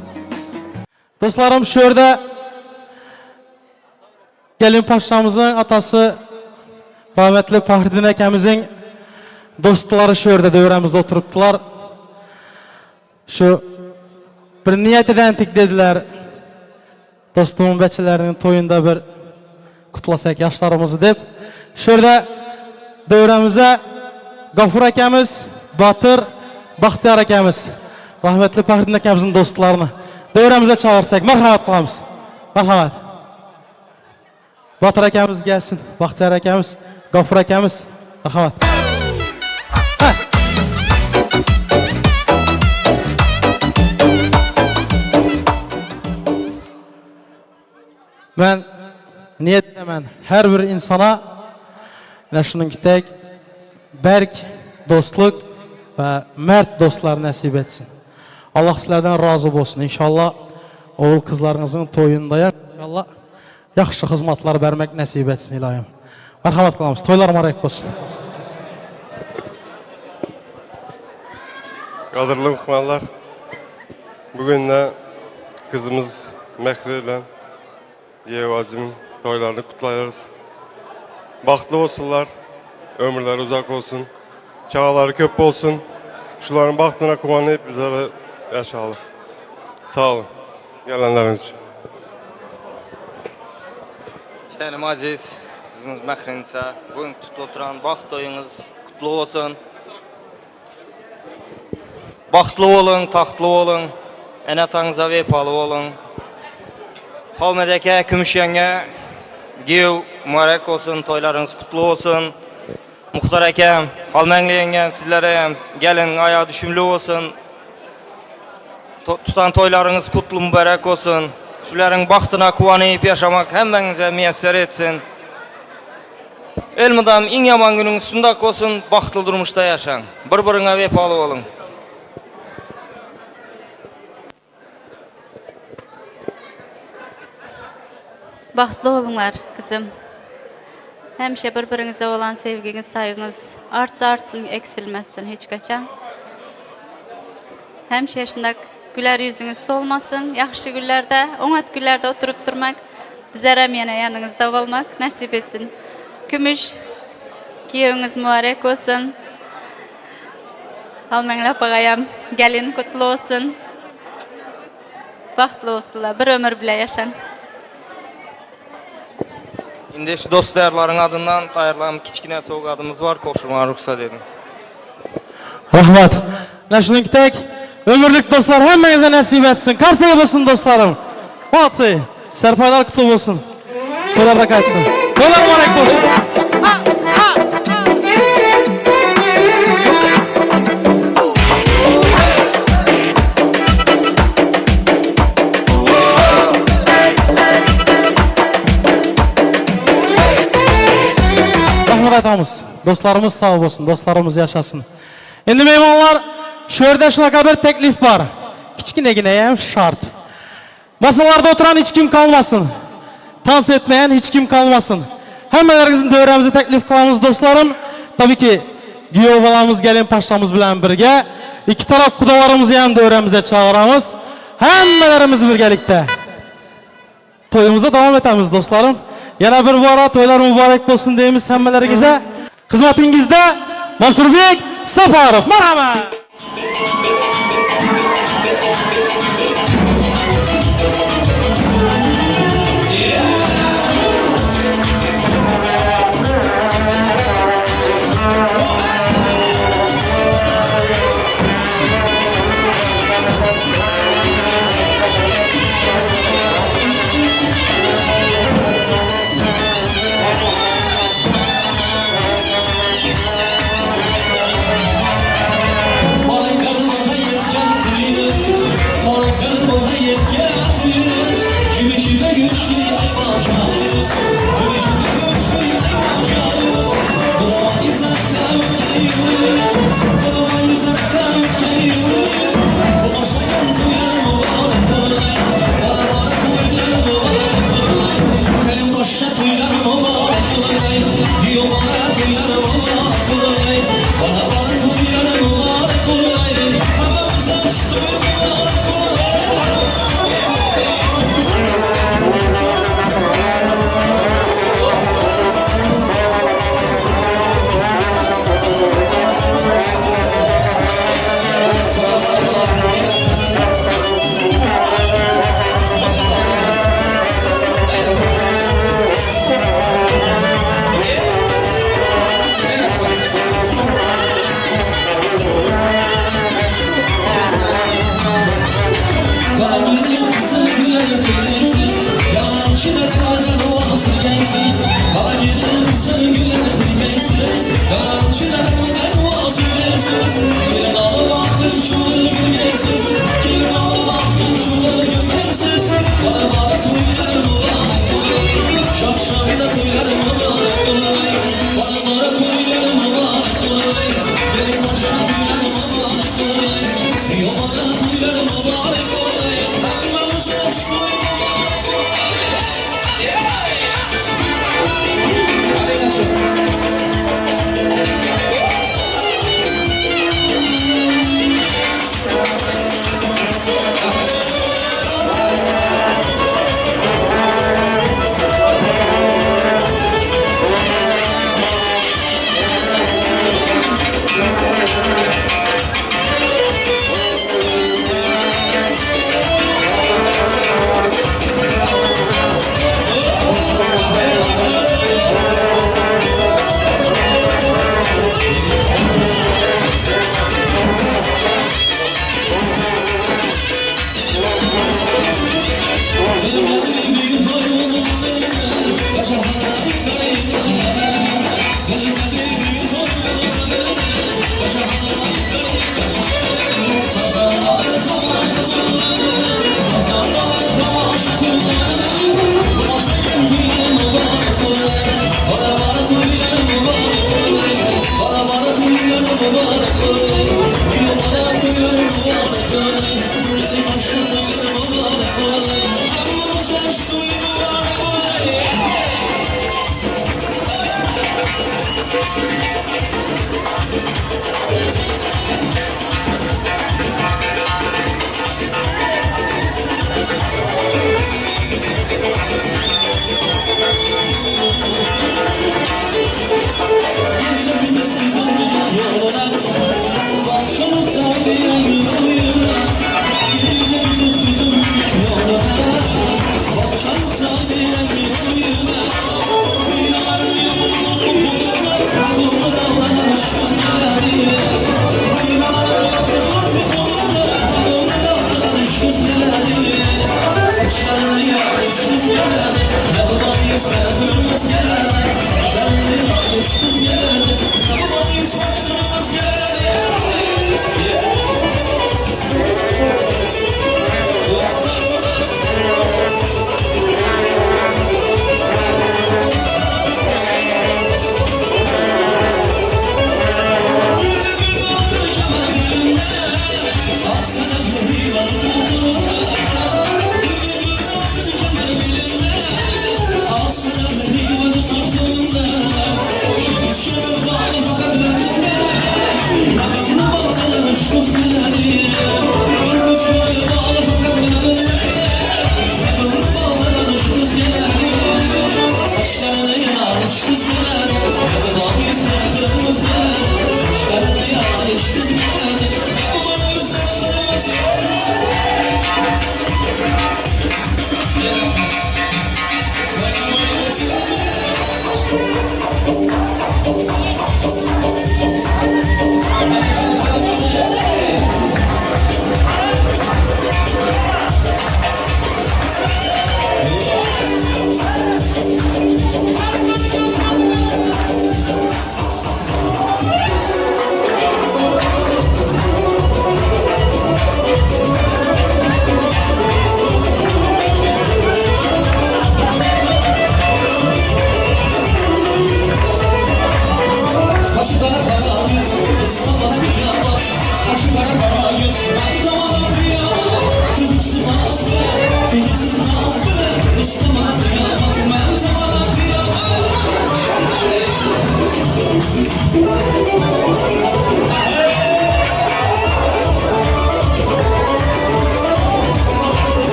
Dostlarym şu ýerde gelin paşamyzyň atasy. Rahmetli Pahriddin akamiziň dostlary şu ýerde döwrämizde oturypdylar. Şu bir niýet edentik dediler. Dostumyň beçeleriniň toýunda bir gutlasak ýaşlarymyzy diýip. Şu ýerde döwrämize Gafur akamiz, Batyr, Bagtyýar akamiz, rahmetli Pahriddin akamiziň dostlaryny döwrämize çagyrsak, merhamat kylamyz. Merhamat. Batyr akamiz gelsin, Bagtyýar akamiz, Gafur akamiz, merhamat. Ha. Men niýet edemen her bir insana ine şunuňkitek berk dostluk we mert dostlar nesip etsin. Allah sizlerden razy bolsun inşallah. Ogul kyzlaryňyzyň toýunda inşallah Ýagşy hyzmatlar bermek nesip etsin ilayim. Merhamat kylamyz. Toýlar mübarek bolsun. Gadyrly myhmanlar, bu günde gyzymyz Mähri bilen Giýew Azimiň toýlaryny gutlaýarys. Bagtly bolsunlar, ömürleri uzak bolsun, çagalary köp bolsun. Şularyň bagtyna guwanyp bizler ýaşaly. Sag boluň gelenleriňiz üçin. Şänim Aziz, gyzymyz Mährinisa, bu gün tutup oturan bagt toýuňyz gutly bolsun. Bagtly boluň, tagtly boluň, ene-ataňyza wepaly boluň. Halmed eke, Kümüş ýeňňe, giýew mübarek bolsun, toýlaryňyz gutly bolsun. Muhtar akem, Halmäňli ýeňňem sizlere hem geliniň aýagy düşümli bolsun. Tutan toýlaryňyz kutly mübärek bolsun. Şularyň bagtyna kuwanyp ýaşamak hemmäňize miýesser etsin. Elmydam iň ýaman günüňiz şundak bolsun, bagtly durmuşda ýaşaň. Bir-biriňe wepaly boluň. Bagtly boluňlar gyzym. Hemişe bir biriňize bolan sevgiňiz saýgyňyz artsa artsyn eksilmesin hiç kaçan. Hemişe şundak güler ýüzüňiz solmasyn ýagşy günlerde oňat günlerde oturyp durmak bizerem ýene ýanyňyzda bolmak nesip etsin. Kümüş giýewiňiz mübarek bolsun. Almaň lapagaýam gelin gutly bolsun. Bagtly bolsunlar bir ömür bile ýaşaň. Indi şu dost-ýarlaryň adyndan taýýarlan kiçgine sowgadymyz bar, gowşurmaga rugsat ediň. Rahmat. Ine şunuňki tek ömürlik dostlar hemmäňize nesip etsin. Karsaý bolsun dostlarym. Molodцы. Serpaýlar kutly bolsun. Toýlarda gaýtsyn. Toýlar mübarek bolsun. Rahmat aýtamyz. Dostlarymyz sag bolsun, dostlarymyz ýaşasyn. Indi myhmanlar, şu ýerde şunaka bir teklip bar. Kiçginegine hem şart. Masalarda oturan hiç kim kalmasyn. Tans etmeýän hiç kim kalmasyn. Hemmeleriňiziň döwrämize teklip kylamyz dostlarym. Tabi ki giýew balamyz gelin paşamyz bilen birge iki tarap gudalarymyzy hem döwrämize çagyramyz. Hemmelerimiz birgelikde toýumyza dowam etemiz dostlarym. Ýene bir bara toýlar mübarek bolsun diýemiz hemmeleriňize. Hyzmatyňyzda Mansurbek Saparow. Marhamat!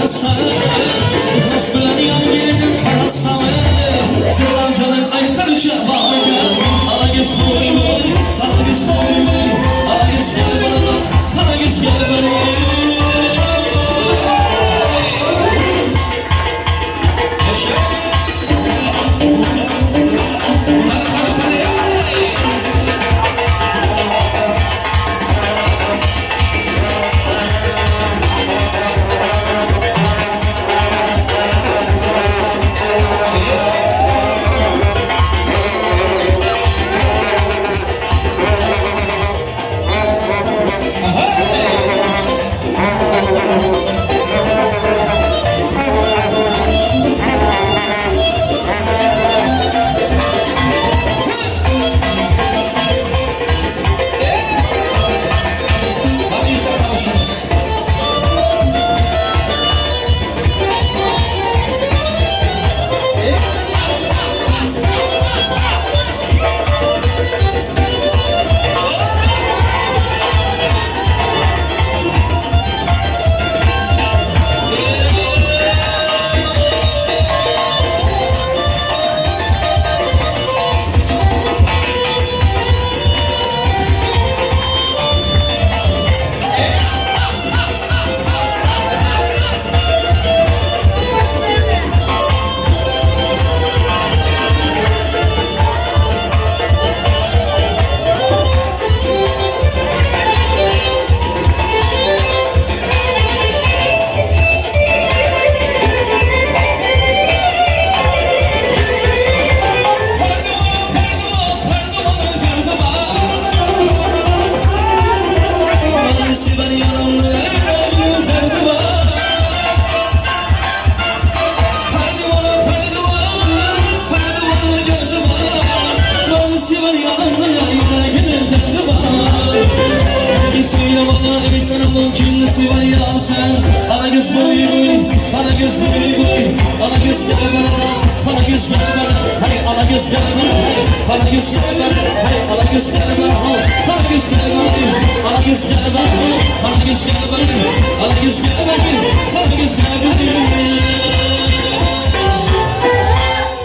Yhlas bilen ýan gelenden harasaly Selamjanyň aýtganyça barmykan Alagöz boý boý, alagöz boý boý Alagöz gel bana dat, alagöz gel bana.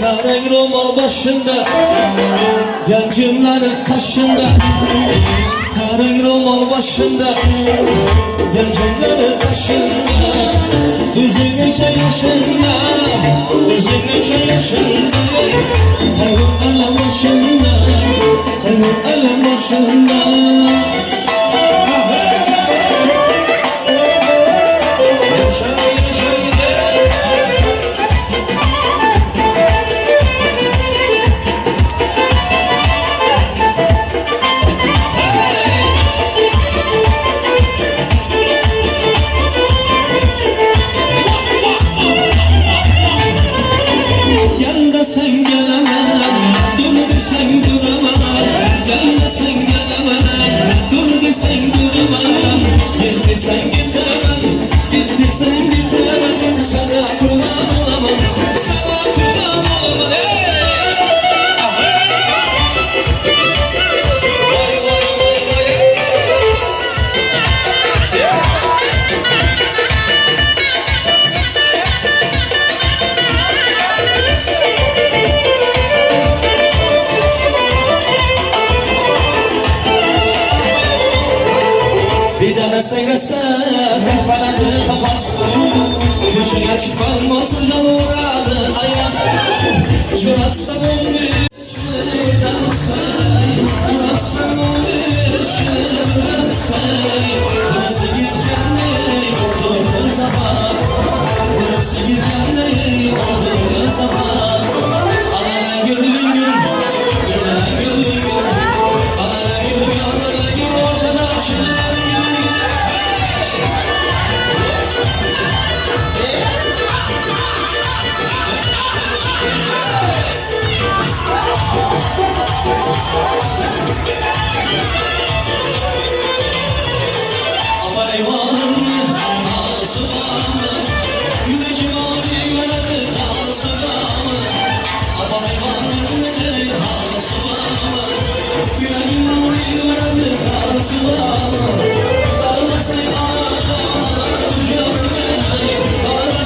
Tereng romal başında, Gencimlerin kaşında. Tereng romal başında, Gencimlerin kaşında. Yüzün neçe yaşında, Yüzün neçe yaşında. Hayır alem başında, Hayır alem başında. Darılmasın anam, anam canım.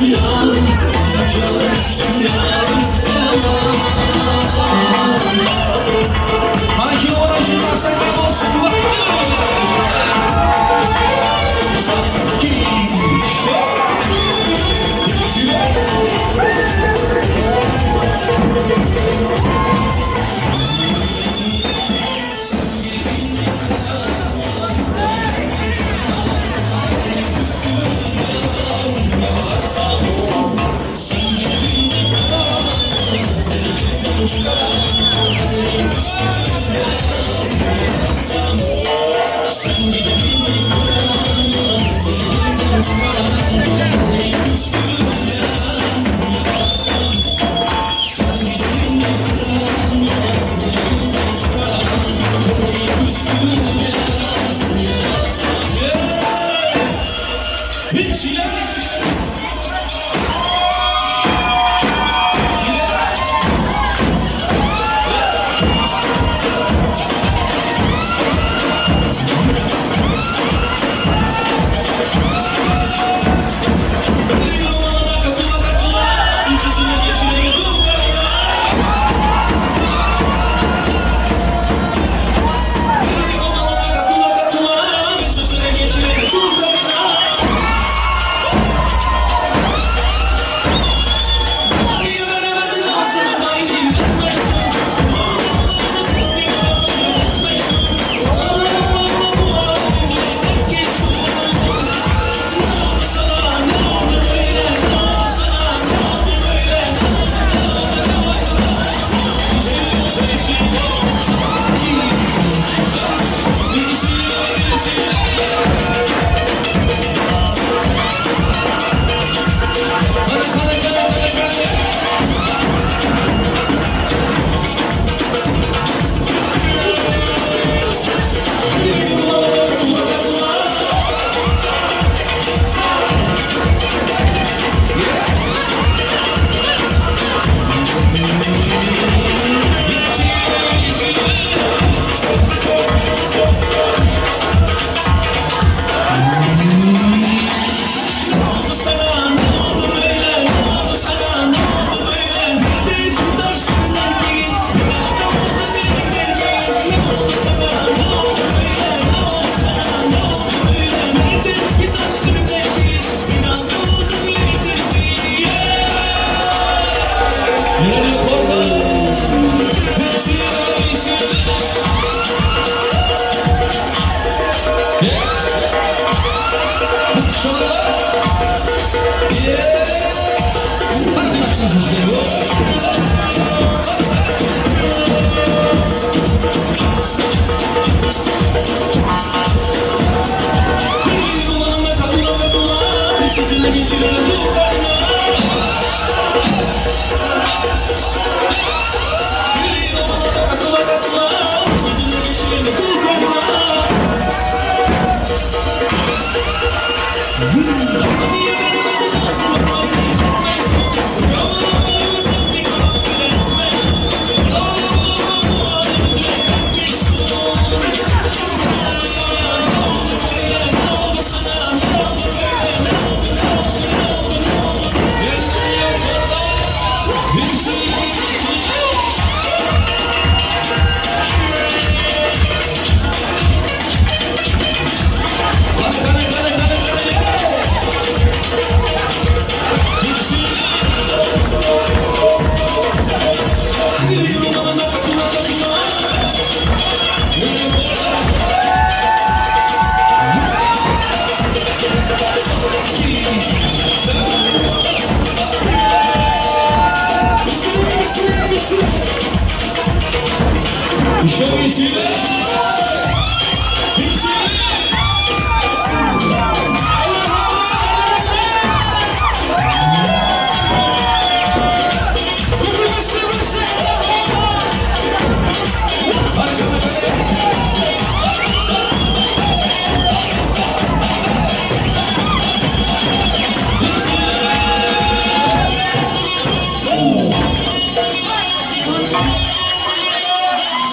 Yarım Kaçağa düştüm yarım Aman Mana kuyovlar uchun qarsaklar bo'lsin. Baxtli bo'linglar.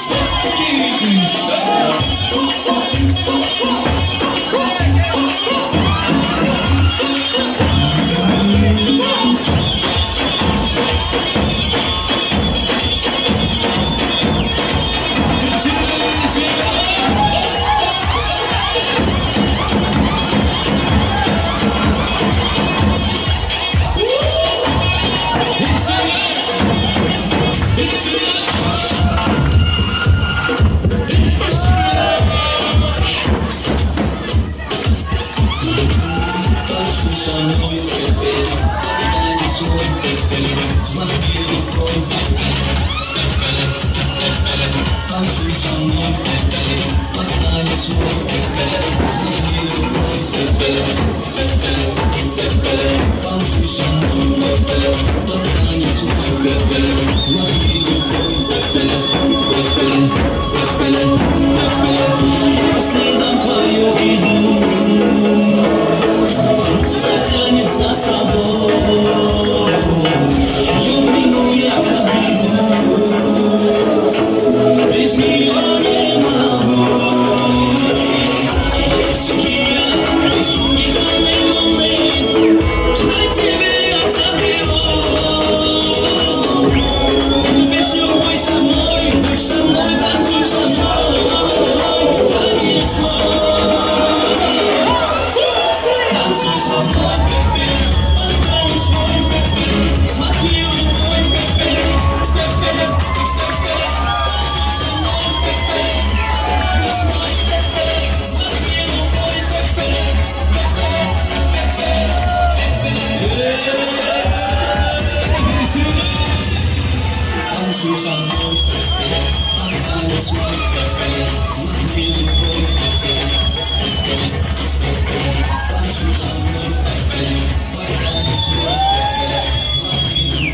Son, 2, 3, свой, Взмахни рукой, Танцуй со мной, Погнали свой, Взмахни рукой, Танцуй со мной, Погнали свой, Взмахни рукой, По следам твою иду, Затянет за собой. Люблю я как бегу, Без нее не могу. Высокие рисунки луны, Туда тебя я заберу. Эту песню пой со мной, будь со мной, танцуй со мной, танец мой. Танцуй со мной, танец мой, взмахни рукой, танцуй со мной, танец мой, взмахни рукой. Танцуй со мной, танец мой, взмахни рукой,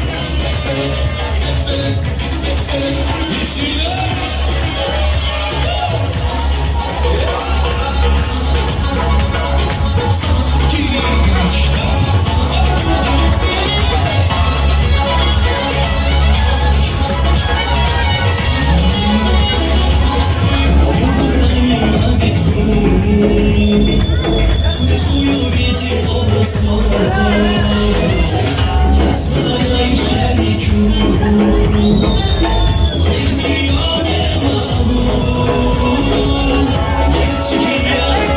танцуй со мной, танец мой, взмахни рукой. Рисую ветер образ твой. Я знаешь, я лечу, без нее не могу. Если я не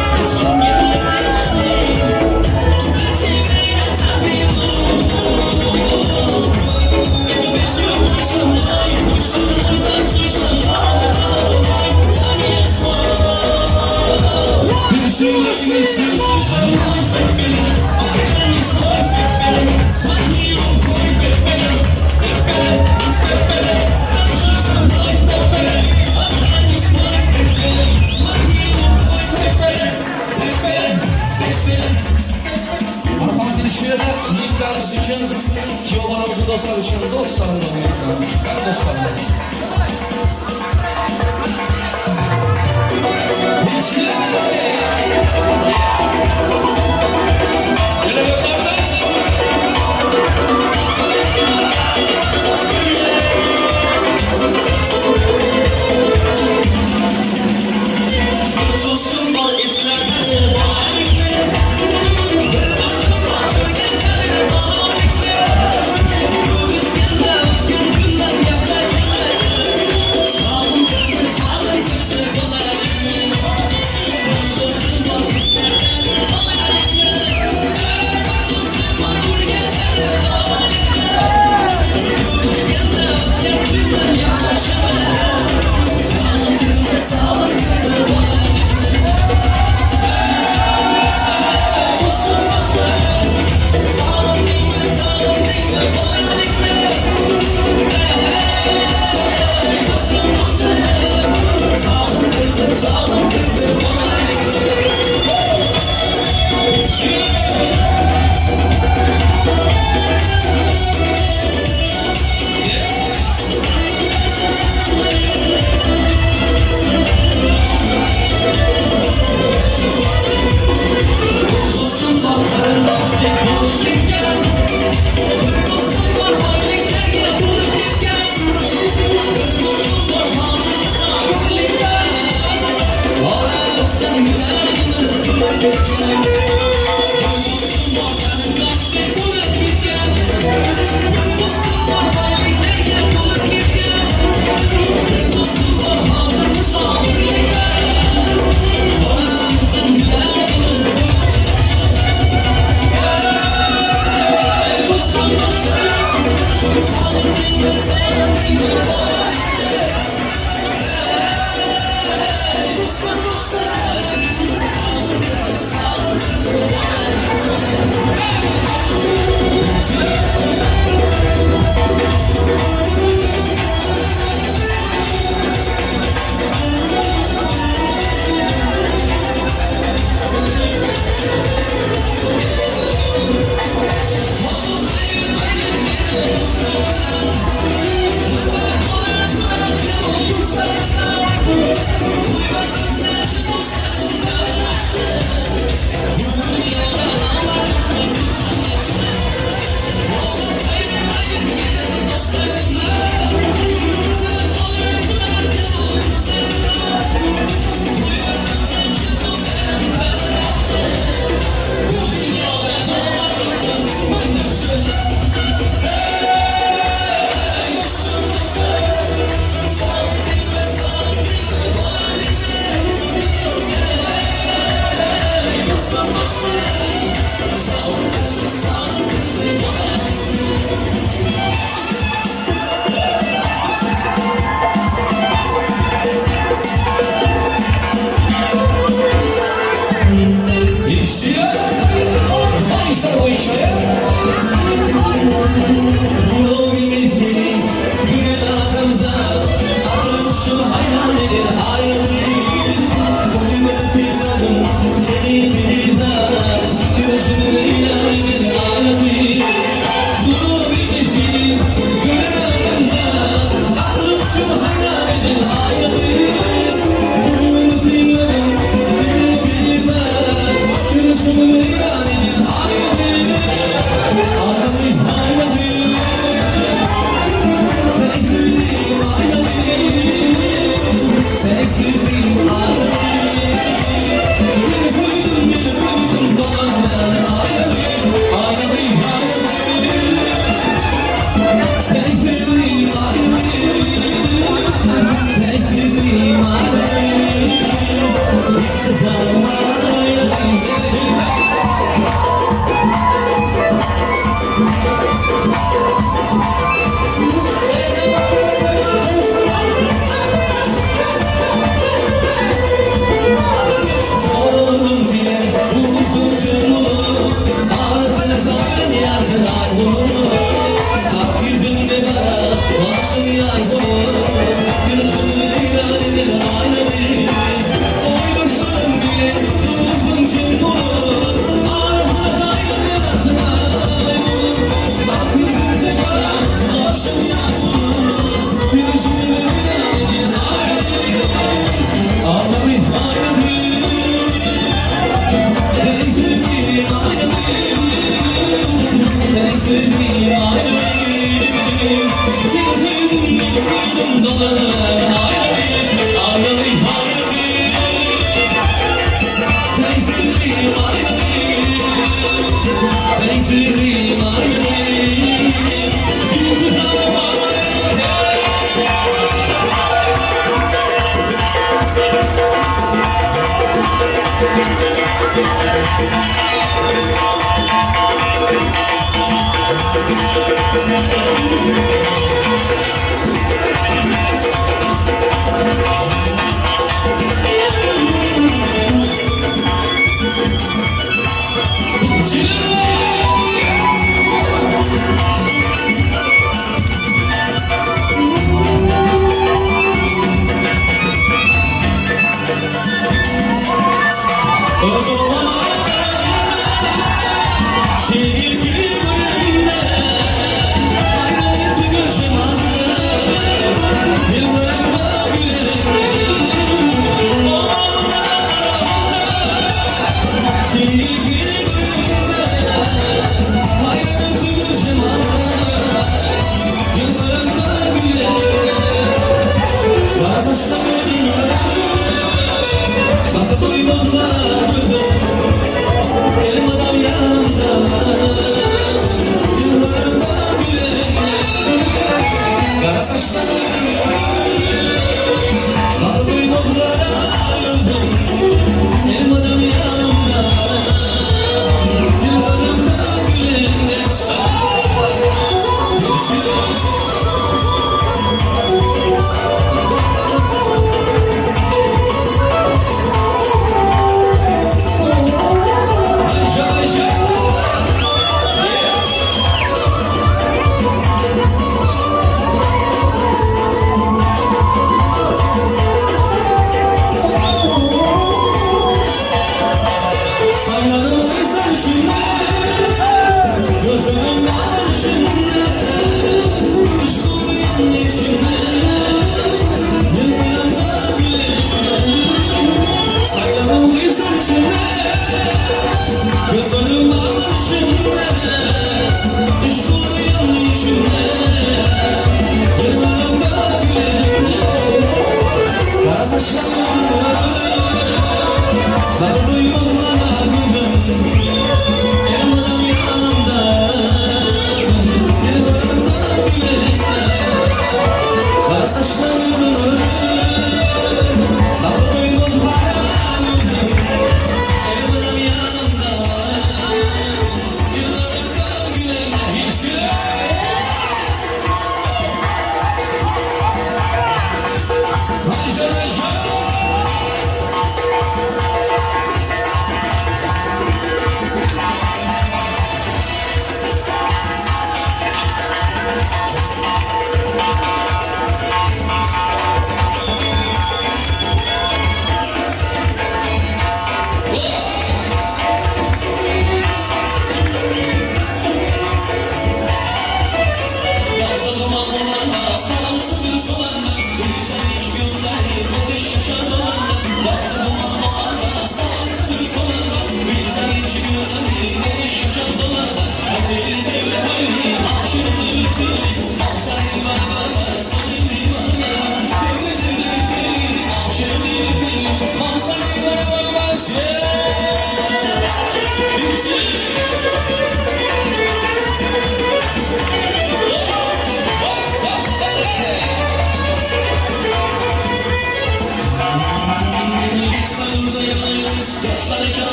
туда тебя я заберу. Эту песню пой со мной, будь со мной, танцуй со мной, танец мой. Танцуй со мной, танец мой, взмахни рукой, танцуй со мной, танец мой, взмахни рукой. Marhamat shu yerda yigitlarimiz uchun, kuyov bolamizni do'stlar uchun, do'stlarim, do'stlarim. Dostum var esnerde Bir dostum var ögenlerde Görüşkende ötken günden gaplaşalar Sağın kötü sağın kötü Bir dostum var esnerde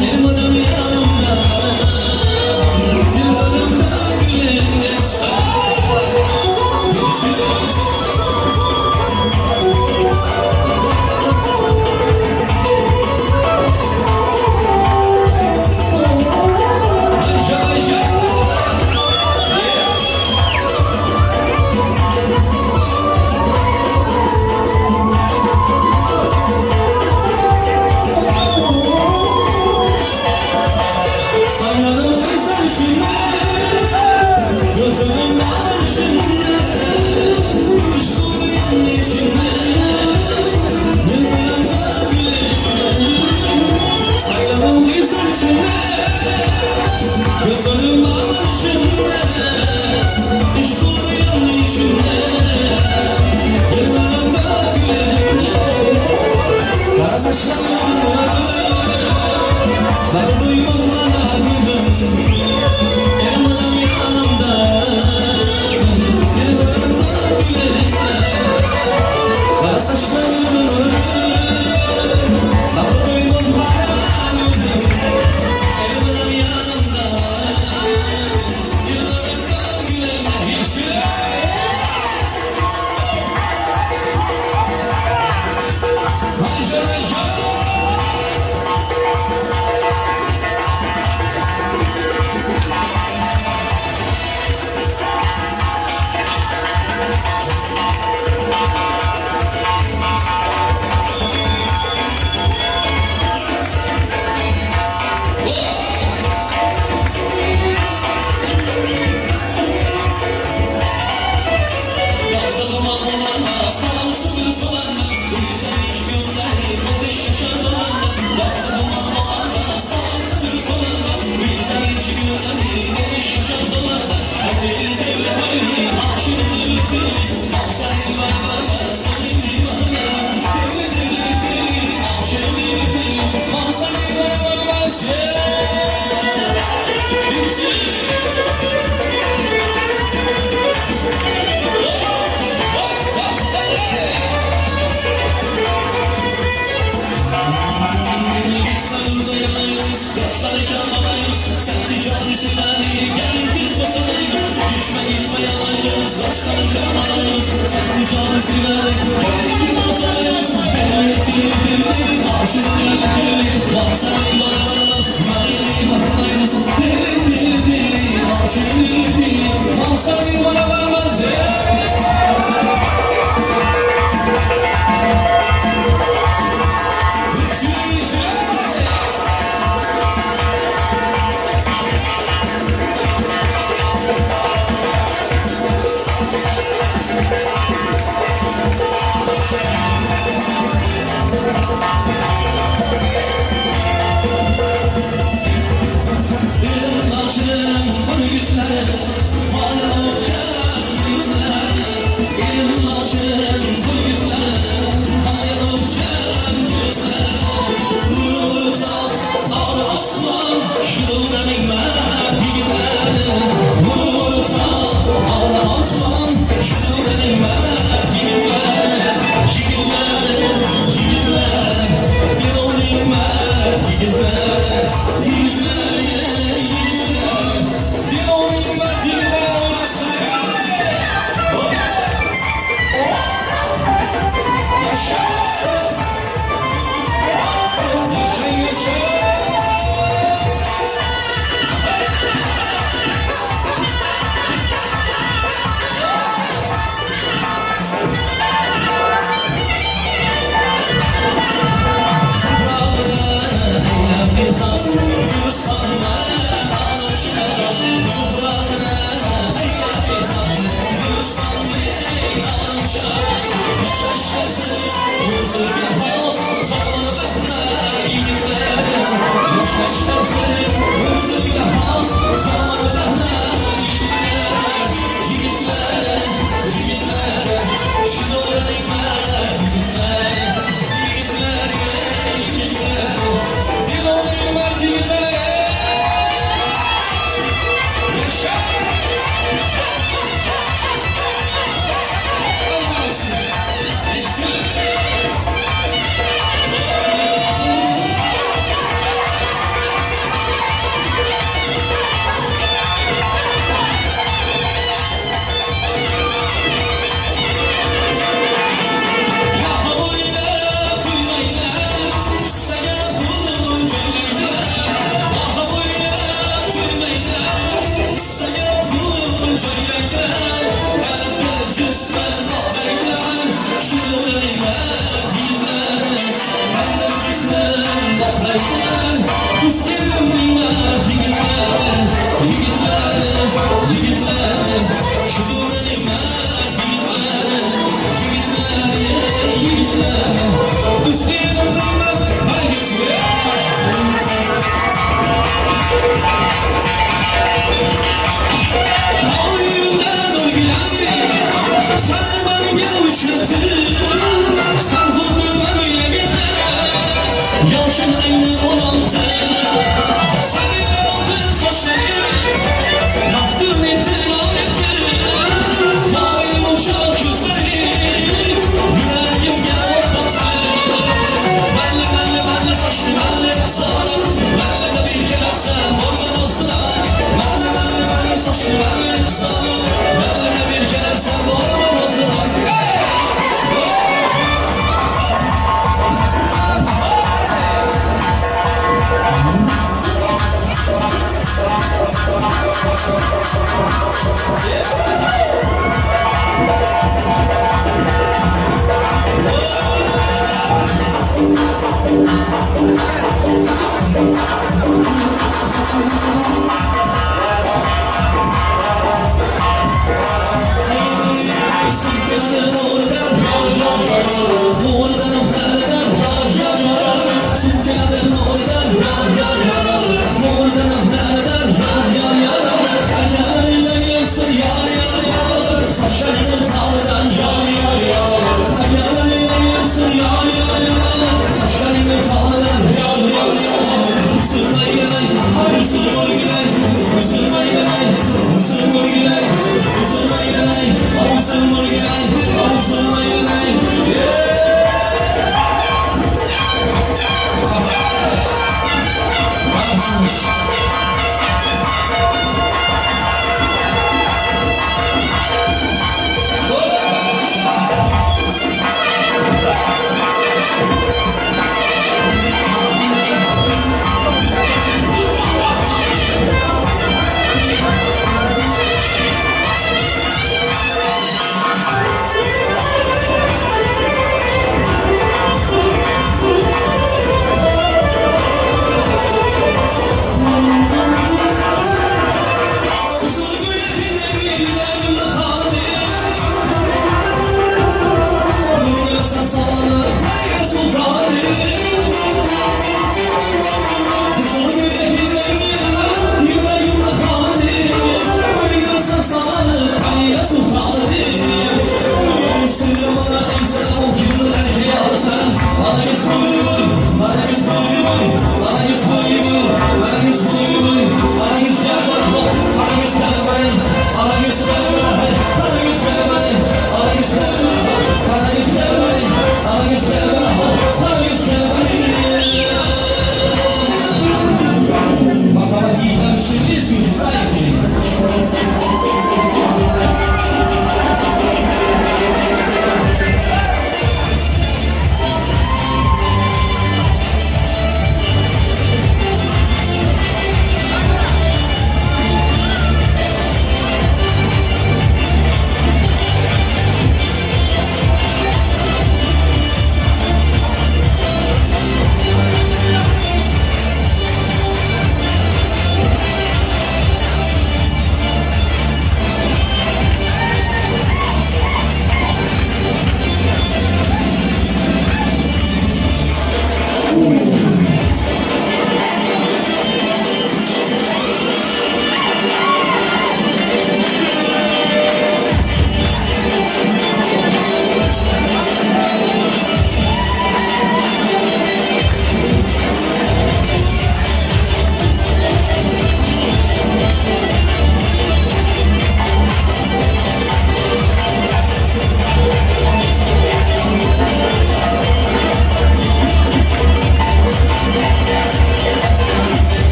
Benim adam yanımda.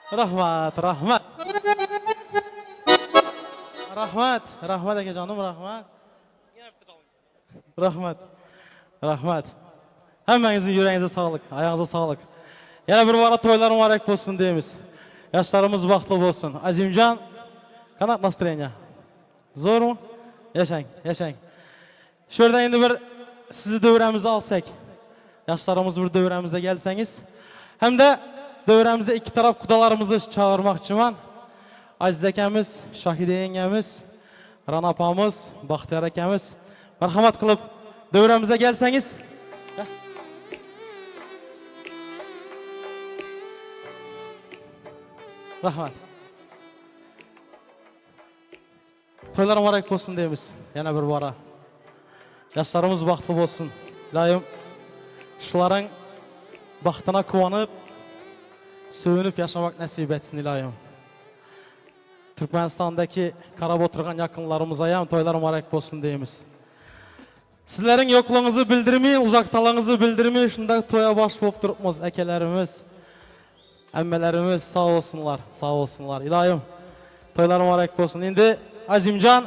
Rahmat, rahmat. Rahmat, rahmat akajonim, rahmat. Rahmat. Rahmat. Hammangizni yuragingizga sog'lik, oyog'ingizga sog'lik. Yana bir bora to'ylar muborak bo'lsin deymiz. Yoshlarimiz baxtli bo'lsin. Azimjon, qanaqa настроение? Zo'rmi? Yashang, yashang. Shu yerdan endi bir sizni davramizga olsak. Yoshlarimiz bir davramizga kelsangiz. Hamda davramizda ikki taraf qudalarimizni chaqirmoqchiman. Aziz akamiz, Shohida yengamiz, Rana opamiz, Baxtiyor akamiz. Marhamat qilib davramizga kelsangiz. Rahmat. To'ylar muborak bo'lsin deymiz yana bir bora. Yoshlarimiz baxtli bo'lsin. Iloyim shularning baxtına quvonib, sevinib yaşamak nasip etsin iloyim. Türkmenistan'daki qarab o'tirgan yaqinlarımıza ham to'ylar muborak bo'lsin deymiz. Sizlerin yokluğunuzu bildirmeyin, uzaktalığınızı bildirmeyin. Shunda to'ya bosh bo'lib turibmiz akalarimiz, ammalarimiz sağ olsunlar, sağ olsunlar. Iloyim to'ylar muborak bo'lsin. Endi Azimjon,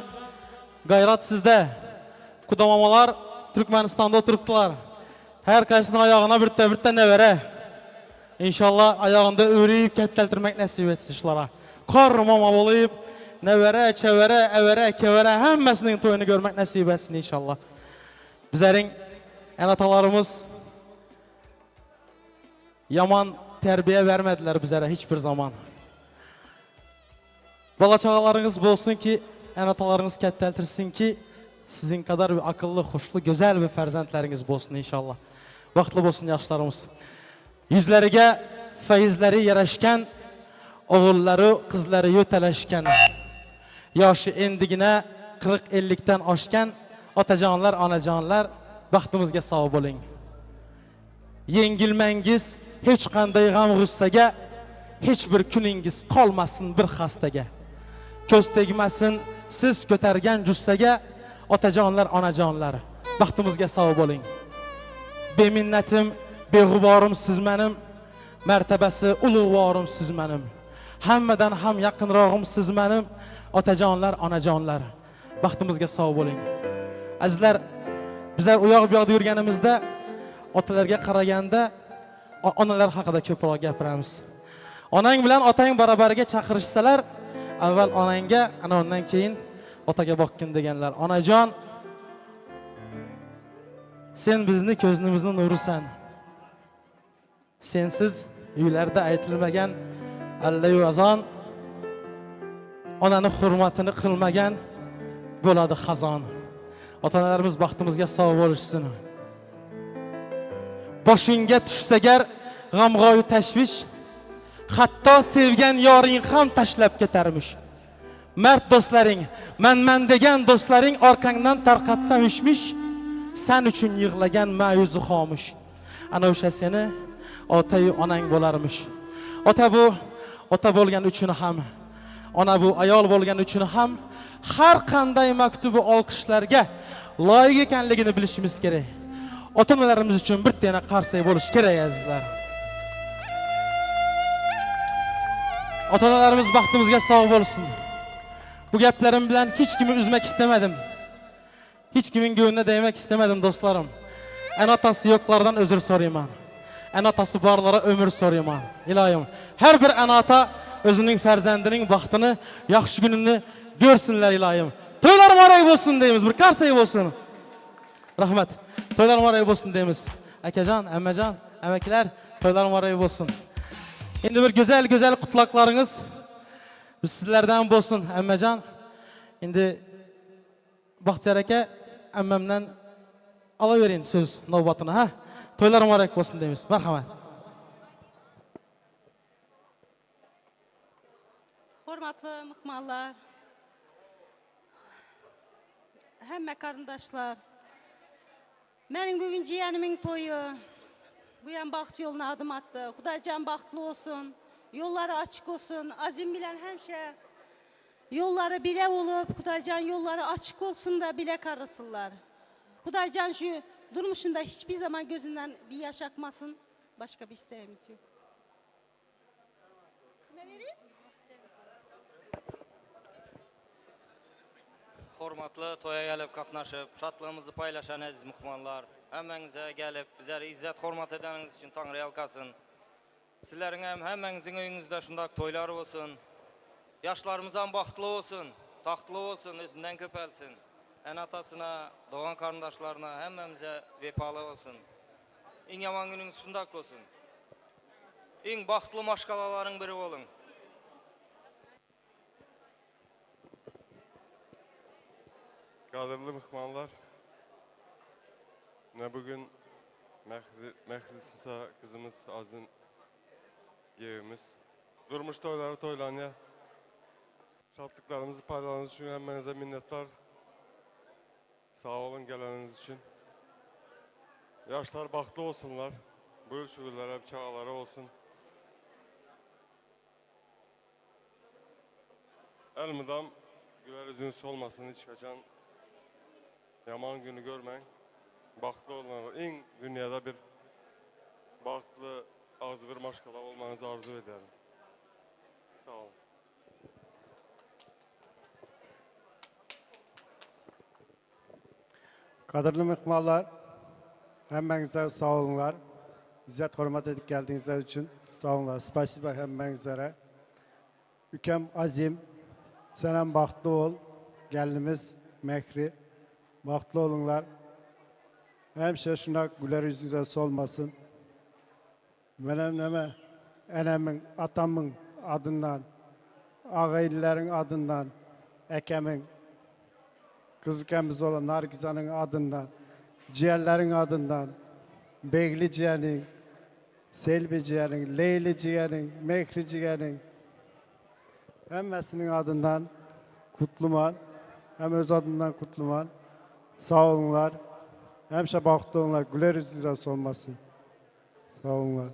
gayrat sizda. Quda momolar Türkmenistan'da o'tiribdilar. Har qaysinin oyog'ina bitta bitta nevara. Inşallah ayağında örüyüp ketteltirmek nasip etsin shulara. Qor momo bo'lib, nevara, chevara, evara, kevara hammasining to'yini ko'rmak nasip etsin inşallah. Bizlerin ene-atalarımız yaman terbiye vermediler bizlere hiçbir zaman. Bala çağalarınız bolsun ki, ene-atalarınız ketteltirsin ki, sizin kadar bir akıllı, hoşlu, güzel bir ferzentleriniz bolsun inşallah. Baxtlı bolsun yaşlarımız. Yüzlerige feyizleri yaraşkan, oğulları, kızları yo'talashgan. Yoshi endigina 40-50dan oshgan otajonlar, onajonlar baxtimizga sog' bo'ling. Yengilmangiz hech qanday g'am-g'ussaga, hech bir kuningiz qolmasin bir xastaga. Ko'z tegmasin siz ko'targan jussaga, otajonlar, onajonlar, baxtimizga sog' bo'ling. Beminnatim, beg'uborim siz menim, martabasi ulug'vorim siz menim. Hammadan ham yaqinrog'im siz menim, otajonlar, onajonlar, baxtimizga sog' bo'ling. Azizlar, bizlar u yoq bu yoqda yurganimizda otalarga qaraganda onalar haqida ko'proq gapiramiz. Onang bilan otang barabariga chaqirishsalar, avval onangga, ana undan keyin otaga boqqin deganlar. Onajon, sen bizni ko'zimizni nurisan. Sensiz uylarda aytilmagan allayu azon, onani hurmatini qilmagan bo'ladi xazon. Ota-onalarimiz baxtimizga sog' bo'lishsin. Boshingga tushsa agar g'amg'oyu tashvish, hatto sevgan yoring ham tashlab ketarmish. Mard do'stlaring, manman degan do'stlaring orqangdan tarqatsa mishmish, san uchun yig'lagan ma'yuzi xomush. Ana o'sha seni otayu onang bo'larmish. Ota bu ota bo'lgan uchun ham, ona bu ayol bo'lgan uchun ham har qanday maktubi olqishlarga loyiq ekanligini bilishimiz kerak. Ota-onalarimiz uchun bir yana qarsak bo'lish kerak azizlar. Ota-onalarimiz baxtimizga sog' bo'lsin. Bu gaplarim bilan hech kimni uzmak istemedim. Hech kimin ko'ngluna değmek istemedim dostlarım. En atası yo'qlardan özür so'rayman. En atası barlara ömür so'rayman. Iloyim, har bir ana ata o'zining farzandining baxtini, yaxshi kunini ko'rsinlar iloyim. To'ylar muborak bo'lsin deymiz, bir qarsak bo'lsin. Rahmat. To'ylar muborak bo'lsin deymiz. Akajon, ammajon, amakilar, to'ylar muborak bo'lsin. Endi bir go'zal go'zal qutlaqlaringiz biz sizlardan bo'lsin, ammajon. Endi Baxtiyor aka ammamdan olavering so'z navbatini, ha? To'ylar muborak bo'lsin deymiz. Marhamat. Hormatly myhmanlar, hemme garyndaşlar. Meniň bugün jiýenimiň toýy. Bu ýan bagt ýoluna adym atdy. Hudaýjan bagtly bolsun, ýollary açyk bolsun. Azim bilen hemşe ýollary bile bolup, Hudaýjan ýollary açyk bolsun da bile karysynlar. Hudaýjan şu durmuşynda hiçbir zaman gözünden bir yaş akmasyn. Başga bir isteğimiz ýok. Kime bereyim? Hormatly toýa gelip gatnaşyp, şatlygymyzy paýlaşan eziz myhmanlar, hemmäňize gelip bizleri izzet hormat edeniňiz üçin Taňry ýalkasyn. Sizleriňem hemmäňiziň öýüňizde şundak toýlar bolsun. Ýaşlarymyzam bagtly bolsun, tagtly bolsun, özünden köpelsin. Ene-atasyna, dogan-garyndaşlaryna hemmämize wepaly bolsun. Iň ýaman günüňiz şundak bolsun. Iň bagtly maşgalalaryň biri boluň. Gadyrly myhmanlar, ne bugün Mähri, Mährisinsa gyzymyz Azim giýewimiz durmuş toýlary toýlanýar. Şatlyklarymyzy paýlanyňyz üçin hemmäňize minnetdar. Sag boluň geleniňiz üçin. Ýaşlar bagtly bolsunlar. Bu ýyl şu günler hem çagalary bolsun. Elmydam güler ýüzüňiz solmasyn hiç haçan. Ýaman güni görmäň. Bagtly bolmagy iň dünýäde bir bagtly agzybir maşgala bolmagyňyzy arzuw edýärin. Sag boluň. Gadyrly myhmanlar, hemmäňize sag boluňlar. Izzet hormat edip geldiňizler üçin sag boluňlar. Spasiba hemmäňizlere. Ükem Azim, senem bagtly bol. Gelnimiz Mähri, bagtly boluňlar. Hemişe şundak güler ýüzüňize solmasyn. Menem neme enemiň, atamyň adyndan, aga-inileriň adyndan, ekemiň, gyzykemiz bolan Nargizanyň adyndan, jiýenleriň adyndan, Begli jiýeniň, Selbi jiýeniň, Leýli jiýeniň, Mähri jiýeniň hemmesiniň adyndan gutluman, hem öz adymdan gutluman. Sag boluňlar. Hemişe bagtly boluňlar, güler ýüzüňiz solmasyn. Sag boluňlar.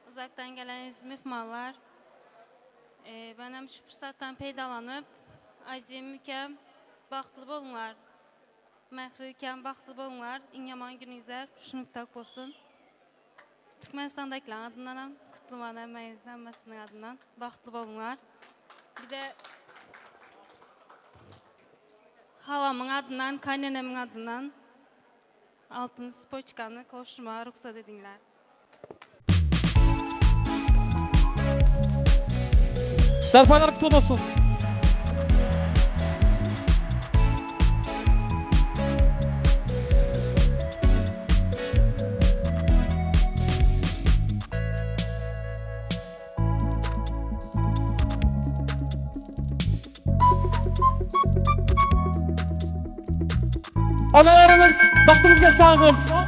Uzakdan gelen eziz myhmanlar. Ben hem şu pursatdan peýdalanyp, Azim ükem bagtly boluňlar. Mähri ükem bagtly boluňlar. Iň ýaman günüňizler şunukdak bolsun. Türkmenistandakylaryň adyndan hem gutlaman hemmäňiziň hemmesiniň adyndan bagtly boluňlar. Bir de Halamyň adyndan, kaýnenemiň adyndan altyn spoçkany gowşurmaga rugsat ediňler. Serpaýlar gutly bolsun. Analarymyz bagtymyzga sag bolsun.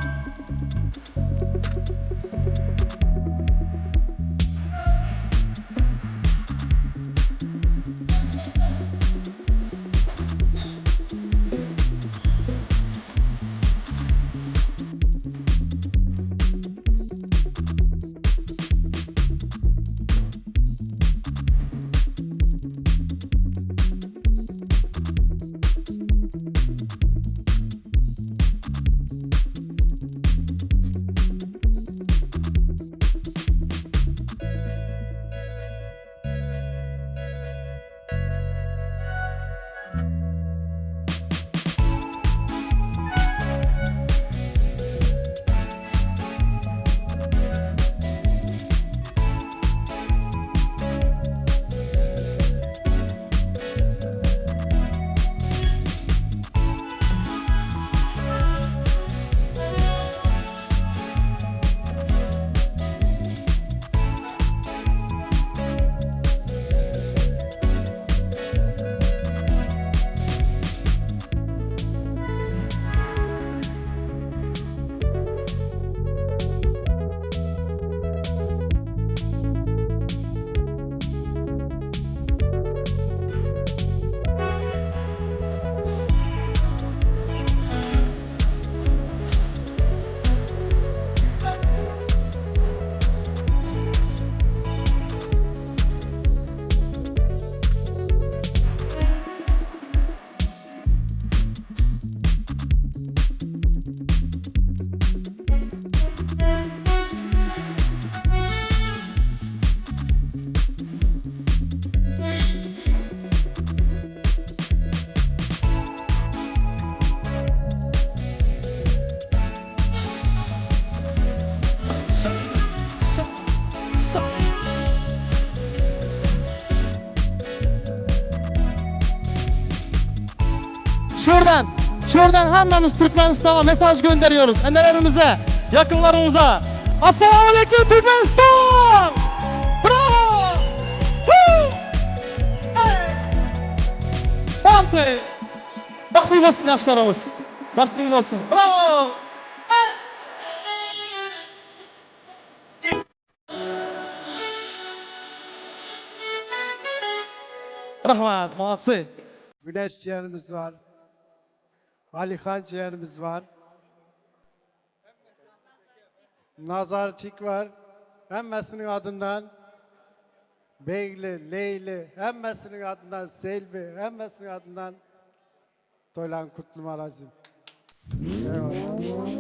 Şuradan, şuradan hemmemiz Türkmenistan'a mesaj gönderiyoruz. Enelerimize, yakınlarımıza. Assalamu Aleyküm Türkmenistan! Bravo! Woo! Hey! Bantı! Bagtly bolsun ýaşlarymyz. Bagtly bolsun. Bravo! Hey! Rahmat, молодцы. Güneş ciğerimiz var. Alihan ciğerimiz var. Nazarçık var. Hemmesinin adından Beyli, Leyli, hemmesinin adından Selvi, hemmesinin adından Toylan Kutlu Azim. Eyvallah.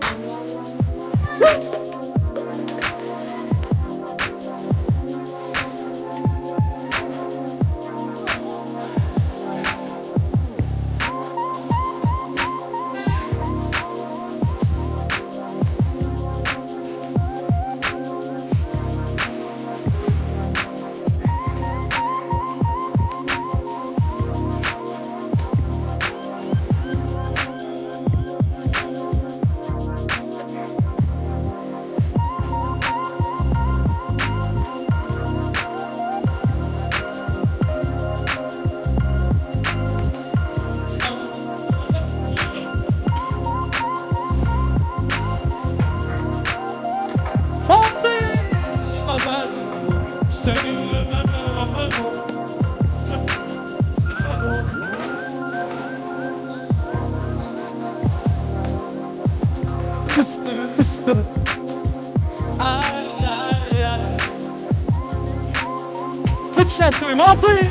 Путешествуй, молодцы!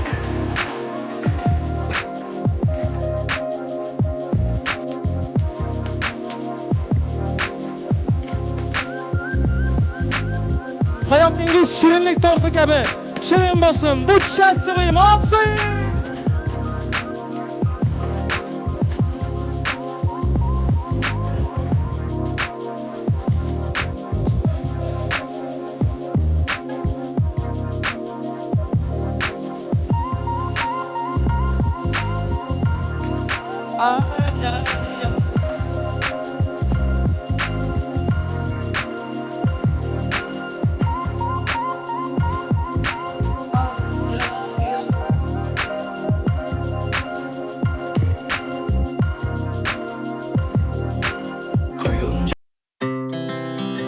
Hayotingiz shirinlik torti kabi shirin bo'lsin. Будь счастливы, молодцы!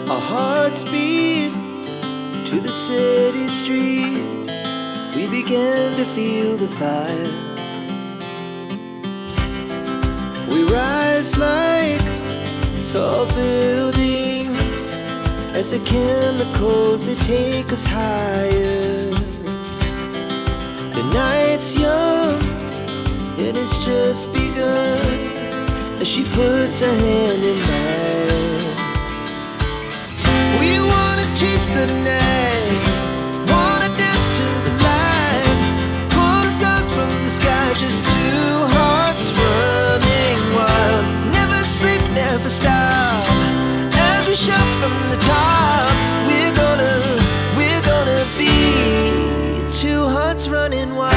Our hearts beat to the city streets. We began to feel the fire. We rise like tall buildings as the chemicals they take us higher. The night's young and it's just begun as she puts her hand in mine. We wanna chase the night, wanna dance to the light, pull the stars from the sky, just two hearts running wild. Never sleep, never stop. As we shout from the top, we're gonna, we're gonna be two hearts running wild.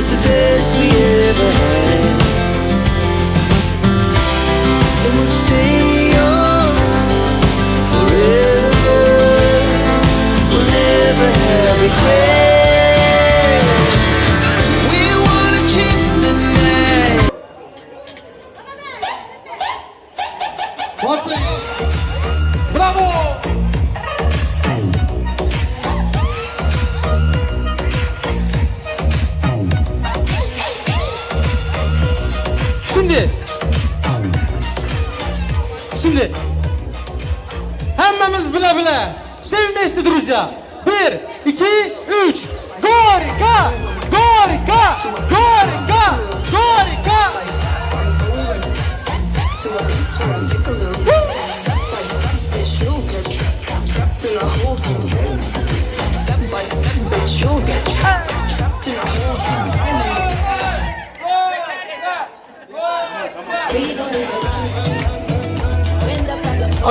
Was the best we ever had. And we'll stay young forever. We'll never have regrets. We wanna chase the night. Molodцы! Bravo! Şimdi Şimdi Hemmemiz bile bile. Все вместе, друзья. Bir, iki, üç. Горько! Горько! Горько! Горько!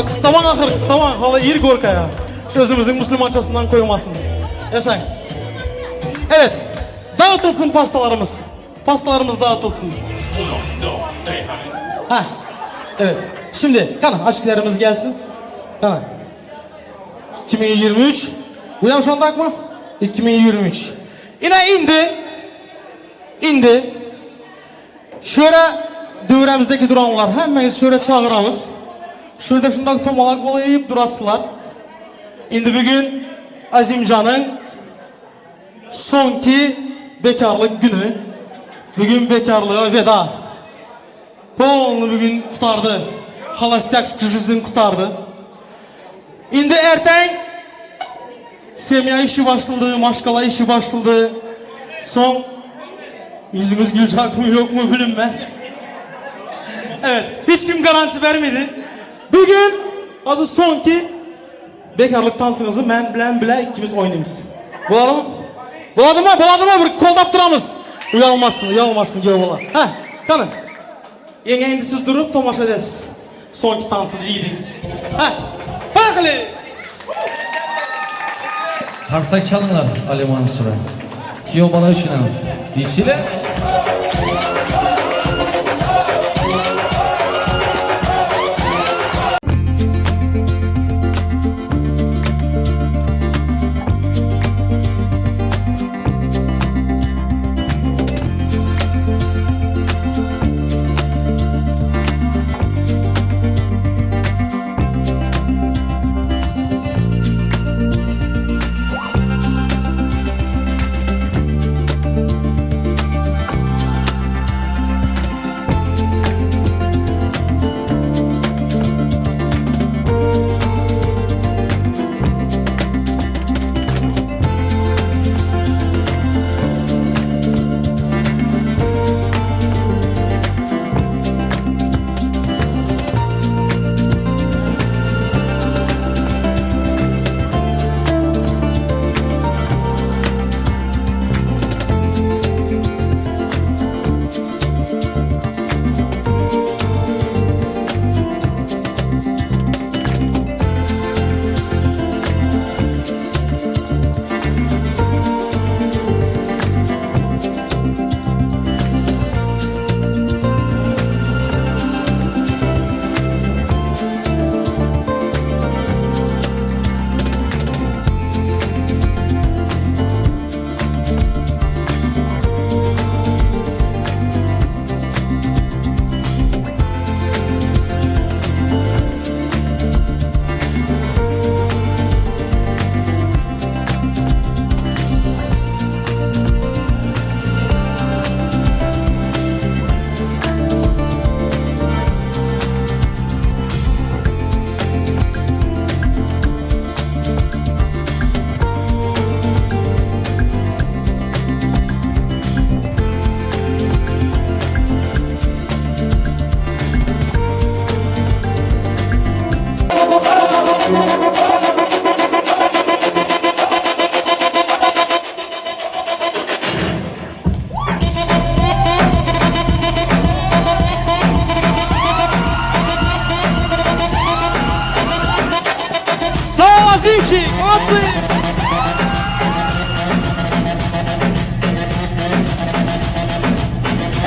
Kıstaman ahır, kıstaman. Hala ir Gorka'ya. Sözümüzün Müslümançasından koymasın. Yaşayın. Evet. Dağıtılsın pastalarımız. Pastalarımız dağıtılsın. Ha. Evet. Şimdi kana aşklarımız gelsin. Kana. 2023. Bu yavşandak mı? 2023. Yine indi. İndi. Şöyle dövremizdeki duranlar hemen şöyle çağıramız. Şurada şundak tomalak bolayıp durasılar. İndi bugün Azimcan'ın sonki bekarlık günü. Bugün bekarlığa veda. Polnu bugün kurtardı. Holostyak krizini kurtardı. İndi erten semya işi başladı, maşkala işi başladı. Son yüzümüz gülecek mi yok mu bilinme. Evet, hiç kim garanti vermedi. Bugün azı sonki bekarlık dansınızı ben bilen bile ikimiz oynayımız. Bulalım mı? Bulalım mı? Bulalım mı? Bir koldap duramız. Uyalmasın, uyalmasın diyor bala. Heh, kanı. Yenge indi siz durup tomaşa edesiz. Sonki dansını yiğidin. Heh, bakalım. Qarsak çalinglar Ali Mansura. Kuyov bola uchun ham. Deyishinglar.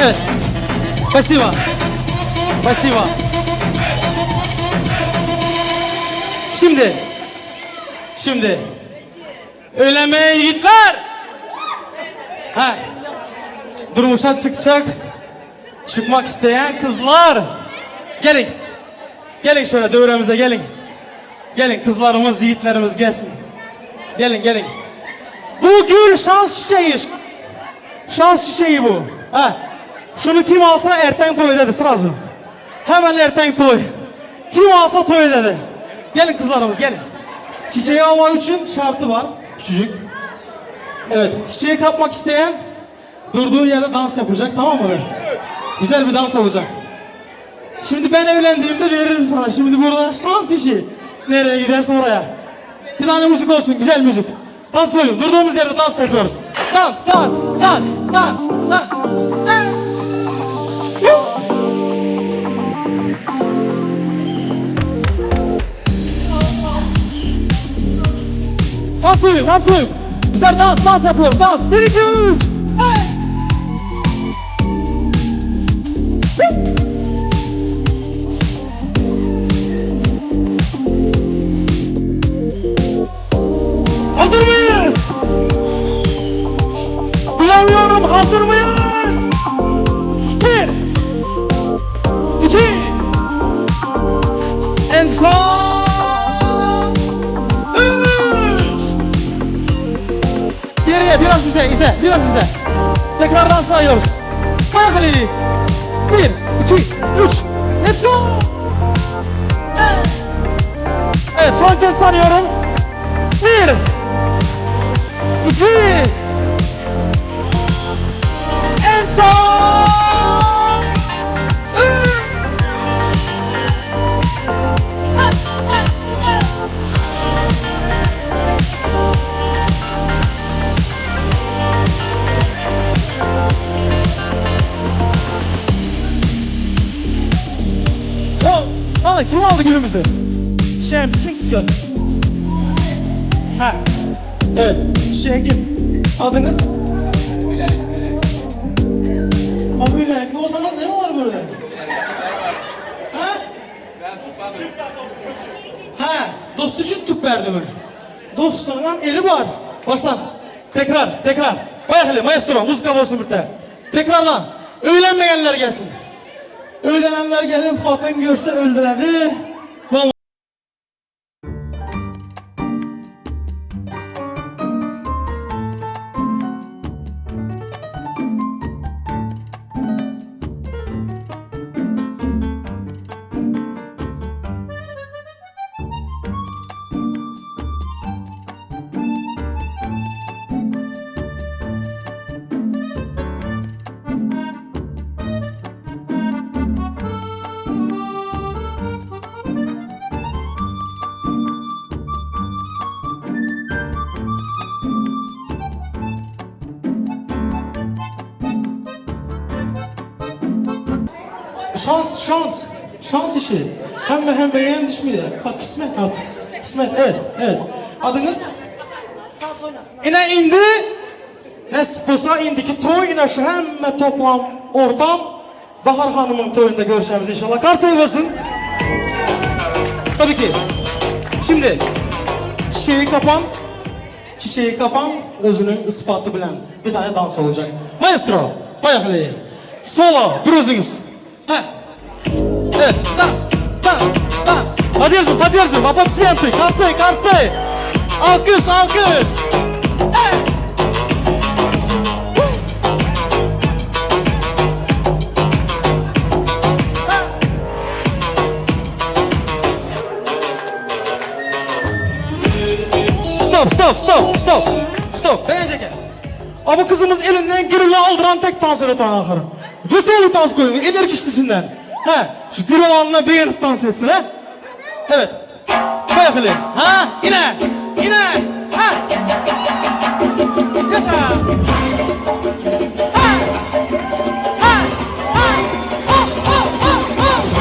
Evet. Spasiba. Spasiba. Şimdi. Şimdi. Öýlenmeýän ýigitler! Ha. Durmuşa çykjak, çykmak isleýän kyzlar! Geliň. Geliň şöyle döwremize geliň. Geliň kyzlarymyz, ýigitlerimiz gelsin. Geliň, geliň. Bu gül şans çiçeği. Şans çiçeği bu. Ha. Şunu kim alsa erten toý dedi srazu. Hemen erten toý. Kim alsa toý dedi. Gelin kızlarımız gelin. Çiçeği almak için şartı var. Küçücük. Evet, çiçeği kapmak isteyen durduğu yerde dans yapacak, tamam mı? Güzel bir dans olacak. Şimdi ben evlendiğimde veririm sana. Şimdi burada şans işi. Nereye giderse oraya. Bir tane müzik olsun, güzel müzik. Dans oyun. Durduğumuz yerde dans yapıyoruz. Dans, dans, dans, dans, dans. Dans oyun, dans oyun. Güzel dans, dans yapıyoruz. Dans. 1, 2, 3. Hey! Hazır mıyız? Duyamıyorum hazır mıyız? Bir, iki, en son üç. Geriye biraz bize, ize, biraz bize. Tekrardan sayıyoruz. Bayağı Bir, iki, üç. Let's go. Evet, son kez sanıyorum. Bir, iki, en son üç. Oh, Ana kim aldı gülümüzü? Şemsi istiyor. Ha. Evet, Şengin. Adınız? Abi vilayetli olsanız ne var burada? Ha? Ha, dost üçin tüp berdi mi? Dostunyň eli bar. Başlan. Tekrar, tekrar. Baýahyly, maestro, muzıka bolsun birde. Tekrarlan. Öýlenmegenler gelsin. Öýlenenler gelip hatyn görse öldüredi. Şans, şans, şans işi. Hemme hemmeye hem düşmeýär. Kysmet artık. Kysmet, evet, evet. Adyňyz? Ine indi nesip bolsa indiki toý ine şu hemme toplam ortam Bahar hanymyň toýunda görüşemiz inşallah. Garsaý bolsun. Tabii ki. Şimdi çiçeği kapan çiçeği kapan özüniň ispaty bilen bir tane dans olacak. Maestro, baýahyly. Solo bir özüňiz. Hä. Evet, dans, dans, dans. Podержим, подержим, аплодисменты, karsaý, karsaý. Alkyş, alkyş. Hey! Stop, stop, stop, stop, stop. Begenç eke. A bu gyzymyz elinden gürüle aldyran tek tans öwreten ahyr. Wesoly tans goýuň, energiçnisinden. Hä, şu gürel alnyna begenip tans etsin, hä? Evet. Baýahyly. Ha, ine, ine, ha. Ýaşa. Ha. Ha. Ha. Ha. Ha. Ha. Ha.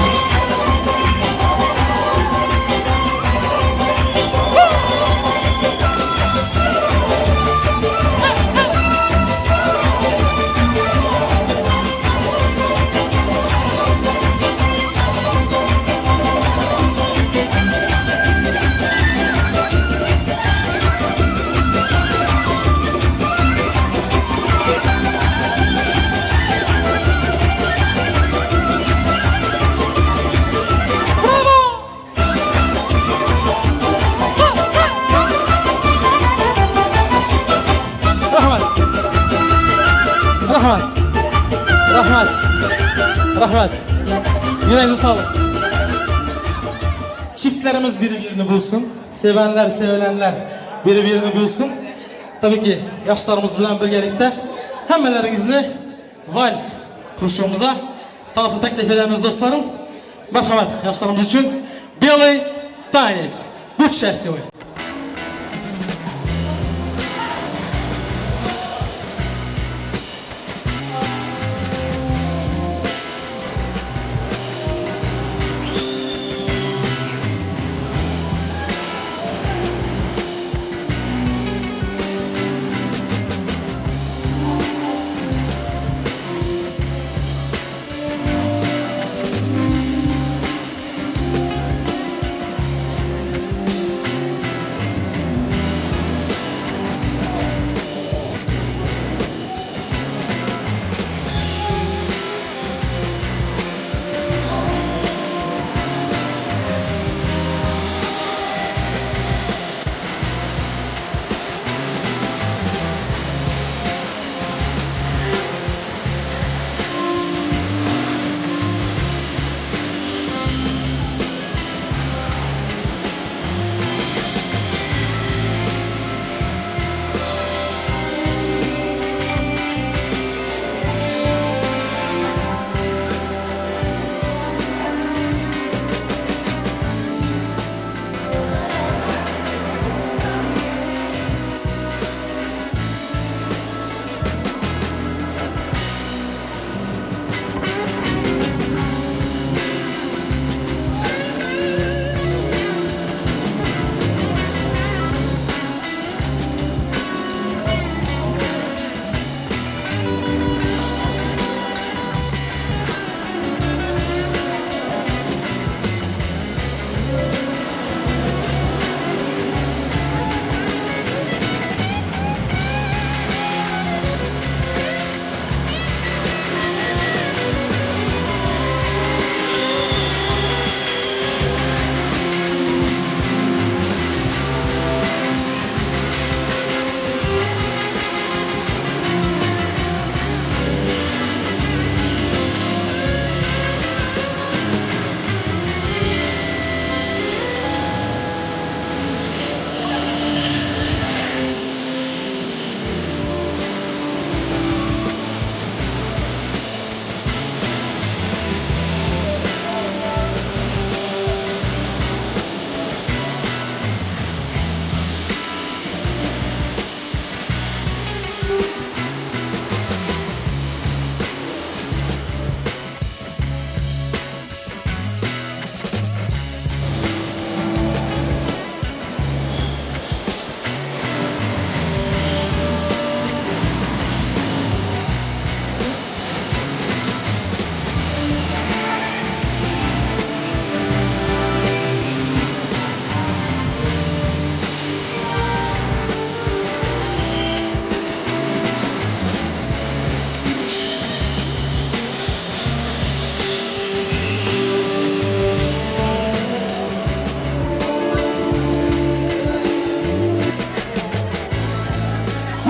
Rahmat. Rahmat. Rahmat. Yüreğinize sağlık. Çiftlerimiz birbirini bulsun. Sevenler, sevilenler birbirini bulsun. Tabii ki yaşlarımız bilen birgelikte hemmeleriňizni vals kruşogymyza tansa teklif edemiz dostlarym. Merhamet yaşlarymyz üçin Белый танец. Будь счастливы.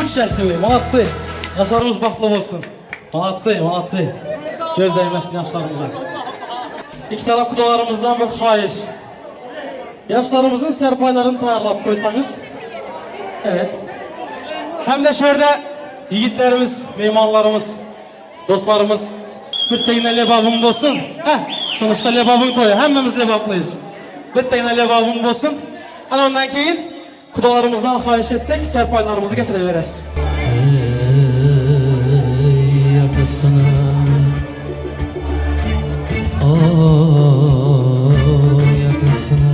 Будь счастливы, молодцы. Yaşlarımız baxtlı olsun. Молодцы, молодцы. Göz değmesin yaşlarımıza. İki taraf kudalarımızdan bir xahiş. Yaşlarımızın serpaylarını tayarlap koysanız. Evet. Hem de şöyle yiğitlerimiz, meymanlarımız, dostlarımız bir lebabım bolsun. Heh, sonuçta lebabın toyu. Hemmemiz lebaplıyız. Bittagina lebabım bolsun. Ana ondan keyin kudalarımızdan xahiş etsek serpaylarımızı getireveririz. Ey yakasına O yakasına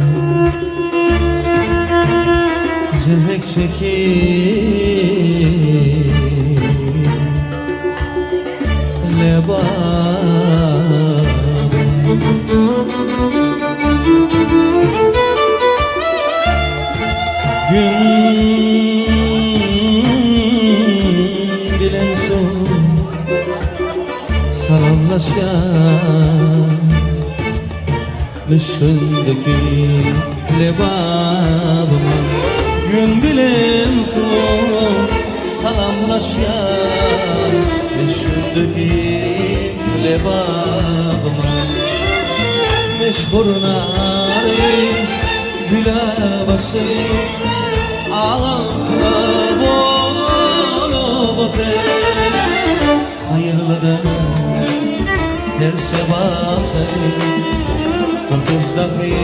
Çek çekip Lebabım Gün bilen soň salamlaşýar Müşkündeki lebabyma Gün bilen soň salamlaşýar. döküp lebabyma. Meşhur nary gülabasy Altına bolup otyr. Haýyrlydyr her sebasy Gurtuzdaky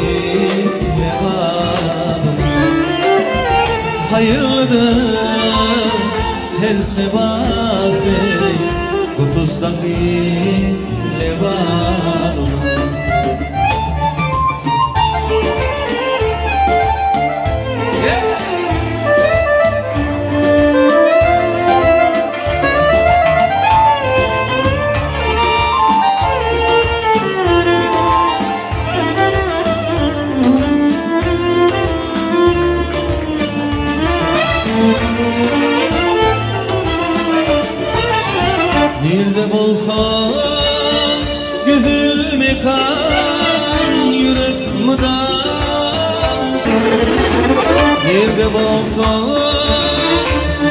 Lebabym. Haýyrlydyr her sebasy Gurtuzdaky Lebabym. Nirde bolsaň gözel mekan ýürek mydam Nirde bolsaň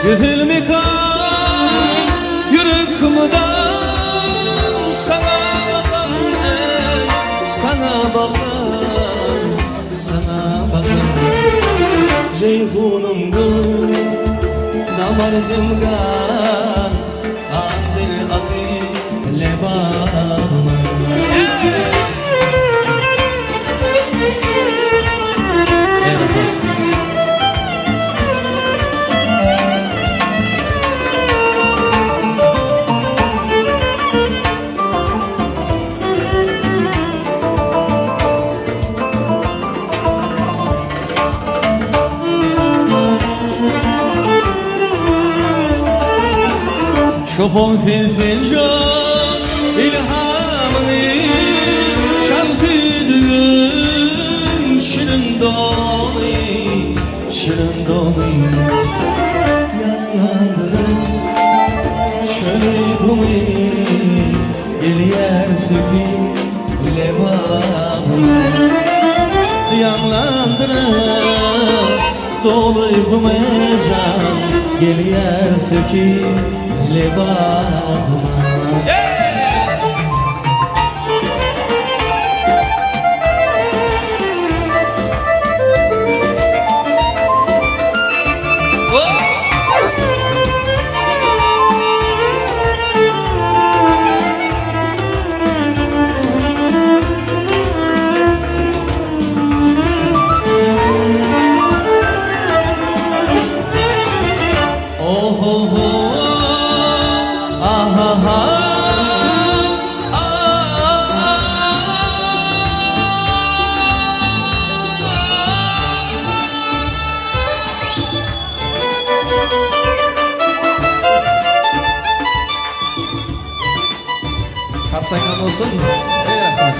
gözel mekan ýürek mydam saňa bakan ey saňa bakan saňa bakan Jeýhunymdyr damar demgan Andil aty Lebabym. Ey rahmat. Çoban sensin can ilhamını Şan tüydüğüm şirin dolu Şirin dolu Yanlandırır çölü kumu Gelýär söki lebabymy Ýaňlandyryp doly gumy jan Gelýär söki lebabyma. Oho-ho, aha-ha, Karsakan bolsun. Ey rahmat.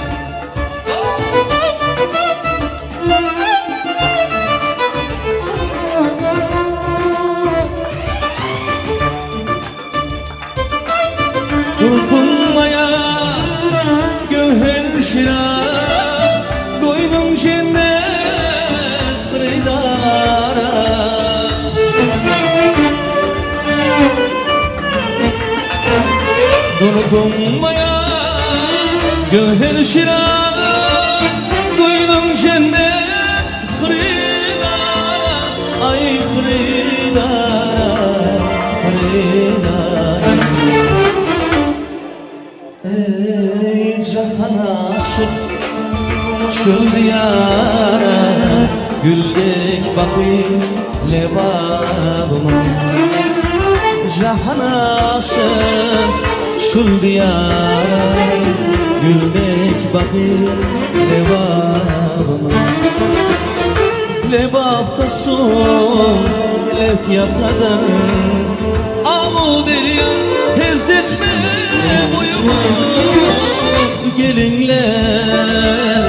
Durkun maýa göwher şirap Goýnuň jennet hyrydara. Durkun maýa göwher şirap Goýnuň jennet hyrydara Aý hyrydara hyrydara. Eý jahan aşyk çöl diýara Güldek bakyp lebabyma. Jahan aşyk çöl diýara Güldek bakyp lebabyma. Lebapda suw lep ýakadyr Amu derýa her seçme boýuma. Geliňler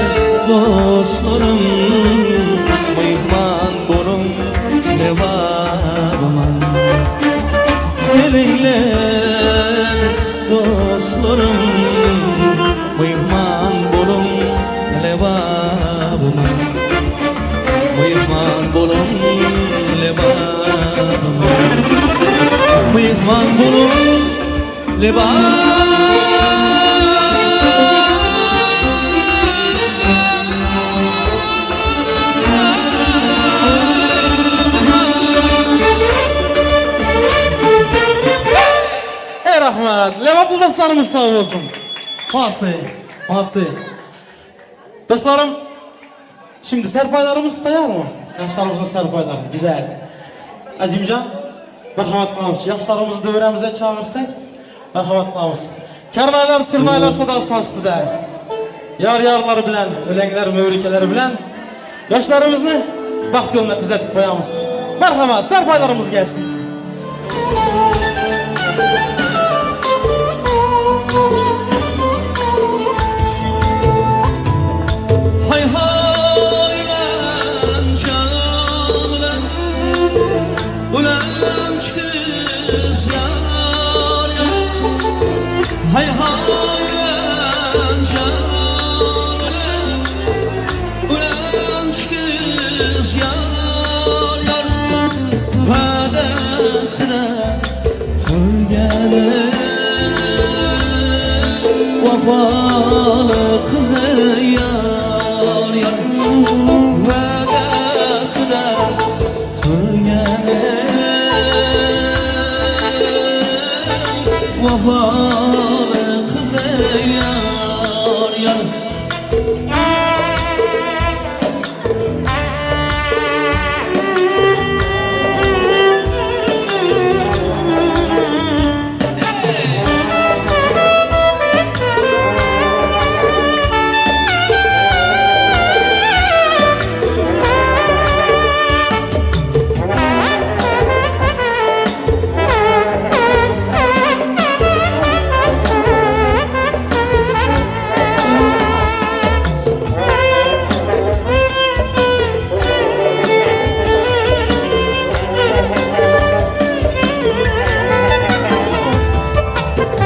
dostlarym myhman boluň Lebabyma. Geliňler dostlarym myhman boluň Lebabyma. Myhman boluň Lebabyma. Myhman boluň. Lebap. Ey rahmet. Lebaply dostlarymyz sag bolsun. Molodцы. Molodцы. Dostlarym, şimdi serpaýlarymyz taýýarmy? Ýaşlarymyzyň serpaýlary. Güzel. Azimjan, merhamat kylabys. Ýaşlarymyzy döwrämize çagyrsak, merhamat kylabys. Kernaýlar, sürnaýlar sadasy açdy-da. Ýar-ýarlary bilen, öleňler, möwrikeleri bilen ýaşlarymyzny bagt ýoluna düzetip goýamyz. Merhamat, serpaýlarymyz gelsin. Haý haý ulan jan ulan Ulan çykyş ýar ýar Haý haý ulan jan ulan Ulan çykyş ýar ýar Wadasine turgani Wefaly kyzy ýar ýar Wadasine turgani Wefaly kyzy ýar ýar.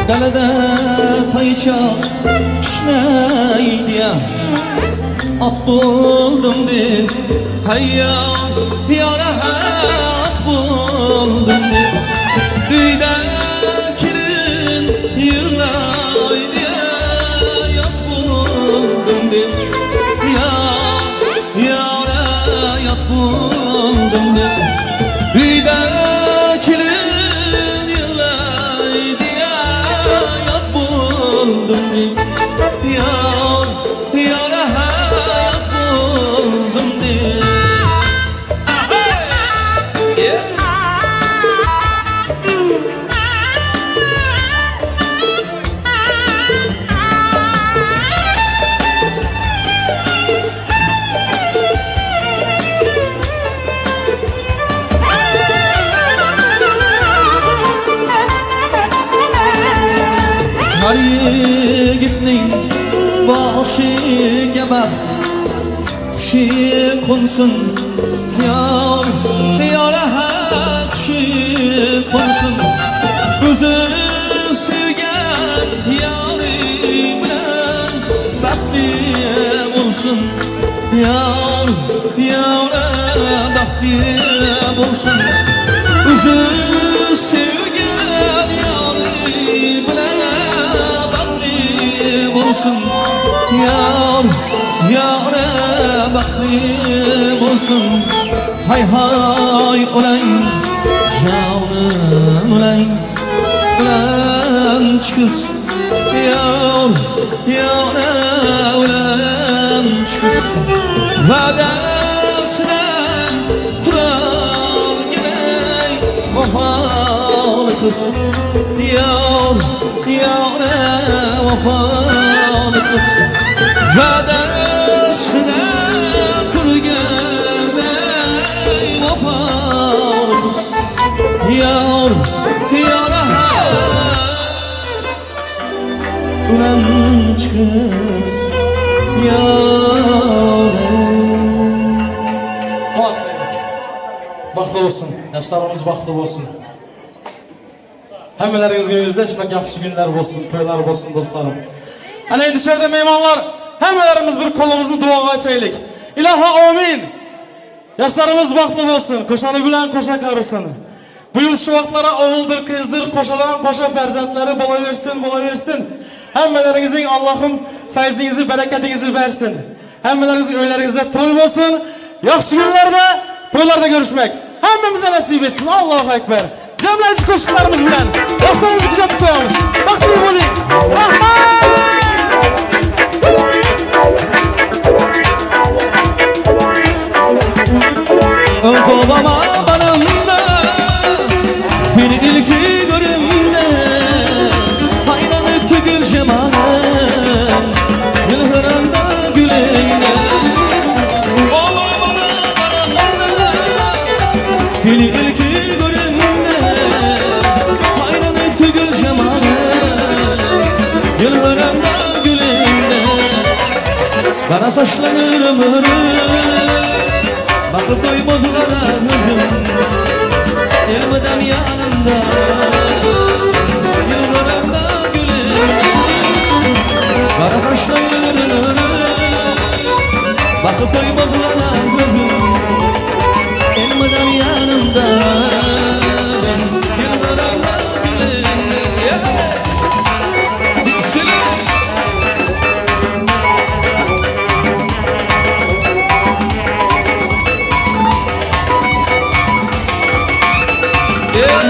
Dalada taýçak kişňeýdi-ä, At boldum diýip, haý-ýa, ýara at boldum diýip. Öýde gelin ýyglaýdy-ä, Ýat boldum diýip, ýa, ýara ýat boldum diýip. Öýde gelin ýyglaýdy-ä, Ýat boldum diýip, ýa, ýara ýat boldum diýip. Har ýigitniň başyga baht Kuşy konsun ýar ýara kuşy konsun Özi söýgen ýary bilen bagtly bolsun Ýar ýara bagtly bolsun Özi söýgen ýary bilen bagtly bolsun Ýar ýara bagtly bolsun Haý haý ulan janym ulan Ulan çykyş ýar ýara ulan çykyş Wadasyna turar gerek wefaly kyz Ýar ýara wefaly kyz Wadasyna tur gerek wefaly kyz Ýar ýara Ulan kyz ýara. Molodцы. Bagtly bolsun. Ýaşlarymyz bagtly bolsun. Hemmeleriňiziň öýüňizde şundak ýagşy günler bolsun, toýlar bolsun dostlarym. Ana indi şu ýerde myhmanlar hemmelerimiz bir kolumyzy duaga açaýlyk. Ilaha amin. Ýaşlarymyz bagtly bolsun, koşany bilen koşa karysyn. Bu ýyl şu wagtlara oguldyr, gyzdyr, goşadan goşa perzentleri bolawersin, bolawersin. Hemmeleriňiziň Allahym feyziňizi, berekediňizi bersin. Hemmeleriňiziň öýleriňizde toý bolsun. Ýagşy günlerde, toýlarda görüşmek hemmemize nesip etsin. Allahu Ekber. Jemleýji goşgularymyz bilen dostlarymyzy düzetip goýamyz. Bagtly boluň. Rahmat! Obama baramda Seni ilki görümde Hayran etti gül cemalın Gülhıranda gülünde Obama baramda Seni ilki görümde Hayran etti gül cemalın Gülhıranda gülünde Kara saçlarım örüm Bakıp doymadılar Elmeden yanımda Yıllarında gülüm Kara saçlarım Bakıp doymadılar Elmeden yanımda Yıllarında gülüm Yeah.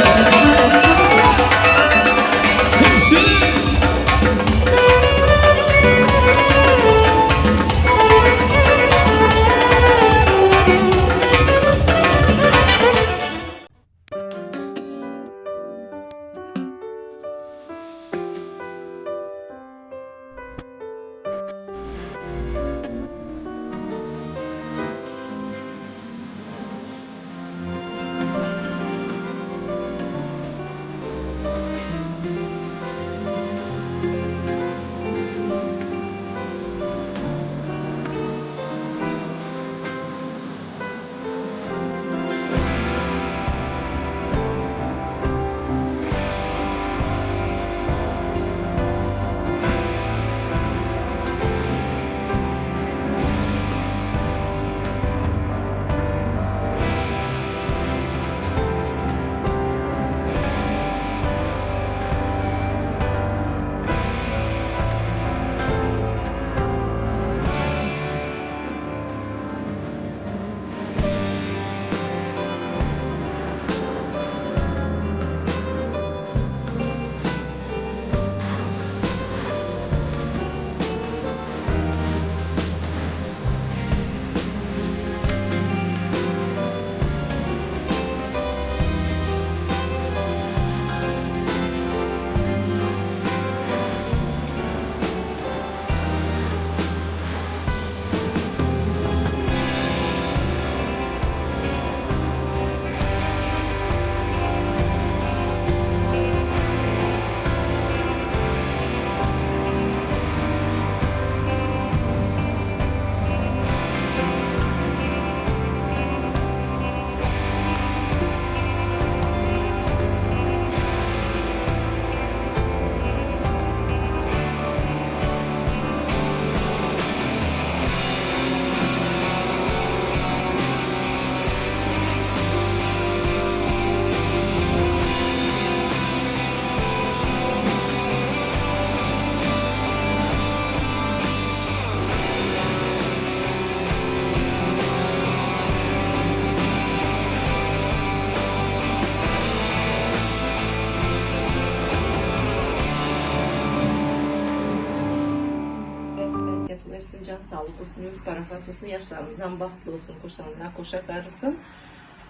Bereket versin, can sağlık olsun, ümit barakat olsun, yaşlarımızdan bahtlı olsun, koşanlar koşa karısın.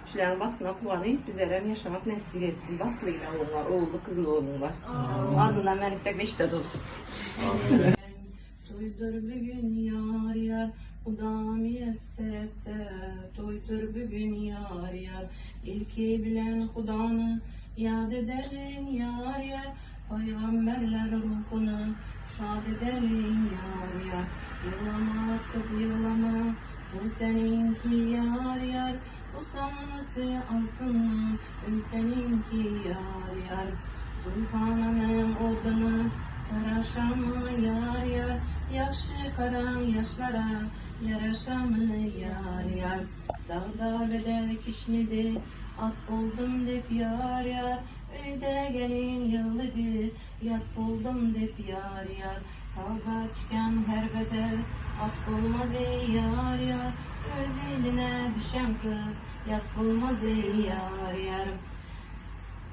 Şuların bahtına kuvanayım, bizlere yaşamak nasip etsin. Bahtlı ile olunlar, oğullu kızlı olunlar. Ağzından benlikte beş de olsun. Toydur bugün yar yar, Huda müyesser etse. Toydur bugün yar yar, İlki bilen Hudanı yad ederin yar yar. Peygamberler ruhunu şad ederin yar yar. Yığlama kız yığlama, toy seninki yar yar. Bu sanası altından, öy seninki yar yar. Toyxananın odunu taraşamı yar yar. Yaxşı karan yaşlara yaraşamı yar yar. Dağda bedel kişnedi. At boldum dep ýar ýar, Öýde gelin ýyllydy, Ýat boldum dep ýar ýar. Tagga çykan her bedew, At bolmaz eý ýar ýar. Öz iline düşen kyz, Ýat bolmaz eý ýar ýar.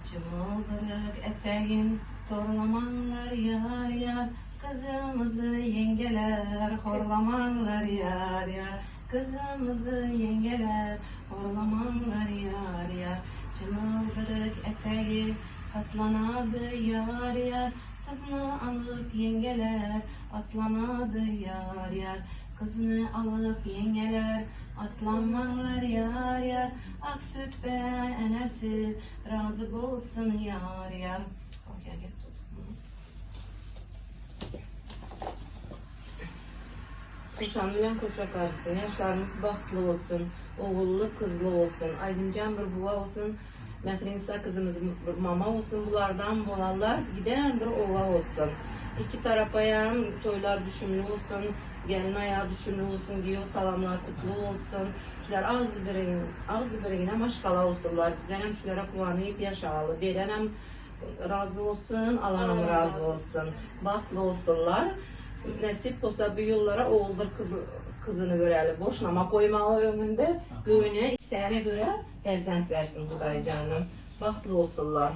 Çymyldyryk etegin, Torlamaňlar ýar ýar. Gyzymyzy ýeňňeler, Horlamaňlar ýar ýar. Gyzymyzy ýeňňeler, Horlamaňlar ýar ýar. Çymyldyryk etegi, Katlanady ýar ýar. Gyzyny alyp ýeňňeler, Atlanady ýar ýar. Gyzyny alyp ýeňňeler, Atlanmaňlar ýar ýar. Ak süt beren enesi, Razy bolsun ýar ýar. Kuşan bilen koşa garsyn. Ýaşlarymyz bagtly bolsun. Ogully kyzly bolsun. Aýdynjan bir buwa bolsun. Mährinisa kyzymyz bir mama bolsun. Bulardan bolanlar giden bir oba bolsun. Iki tarapaýam toýlar düşümli bolsun. Gelin aýagy düşümli bolsun. Giýew salamlar kutly bolsun. Şular agzy birigin agzy birigine maşgala bolsunlar. Bizlerem şulara guwanyp ýaşaly. Berenem Razy bolsun, Alanam razy bolsun. Bagtly bolsunlar. Nesip bolsa bu ýyllara oguldyr kyz kyzyny göreli. Boşnama goýmaly öňünde. Göwne isläne görä perzent bersin Hudaýjanym. Bagtly bolsunlar.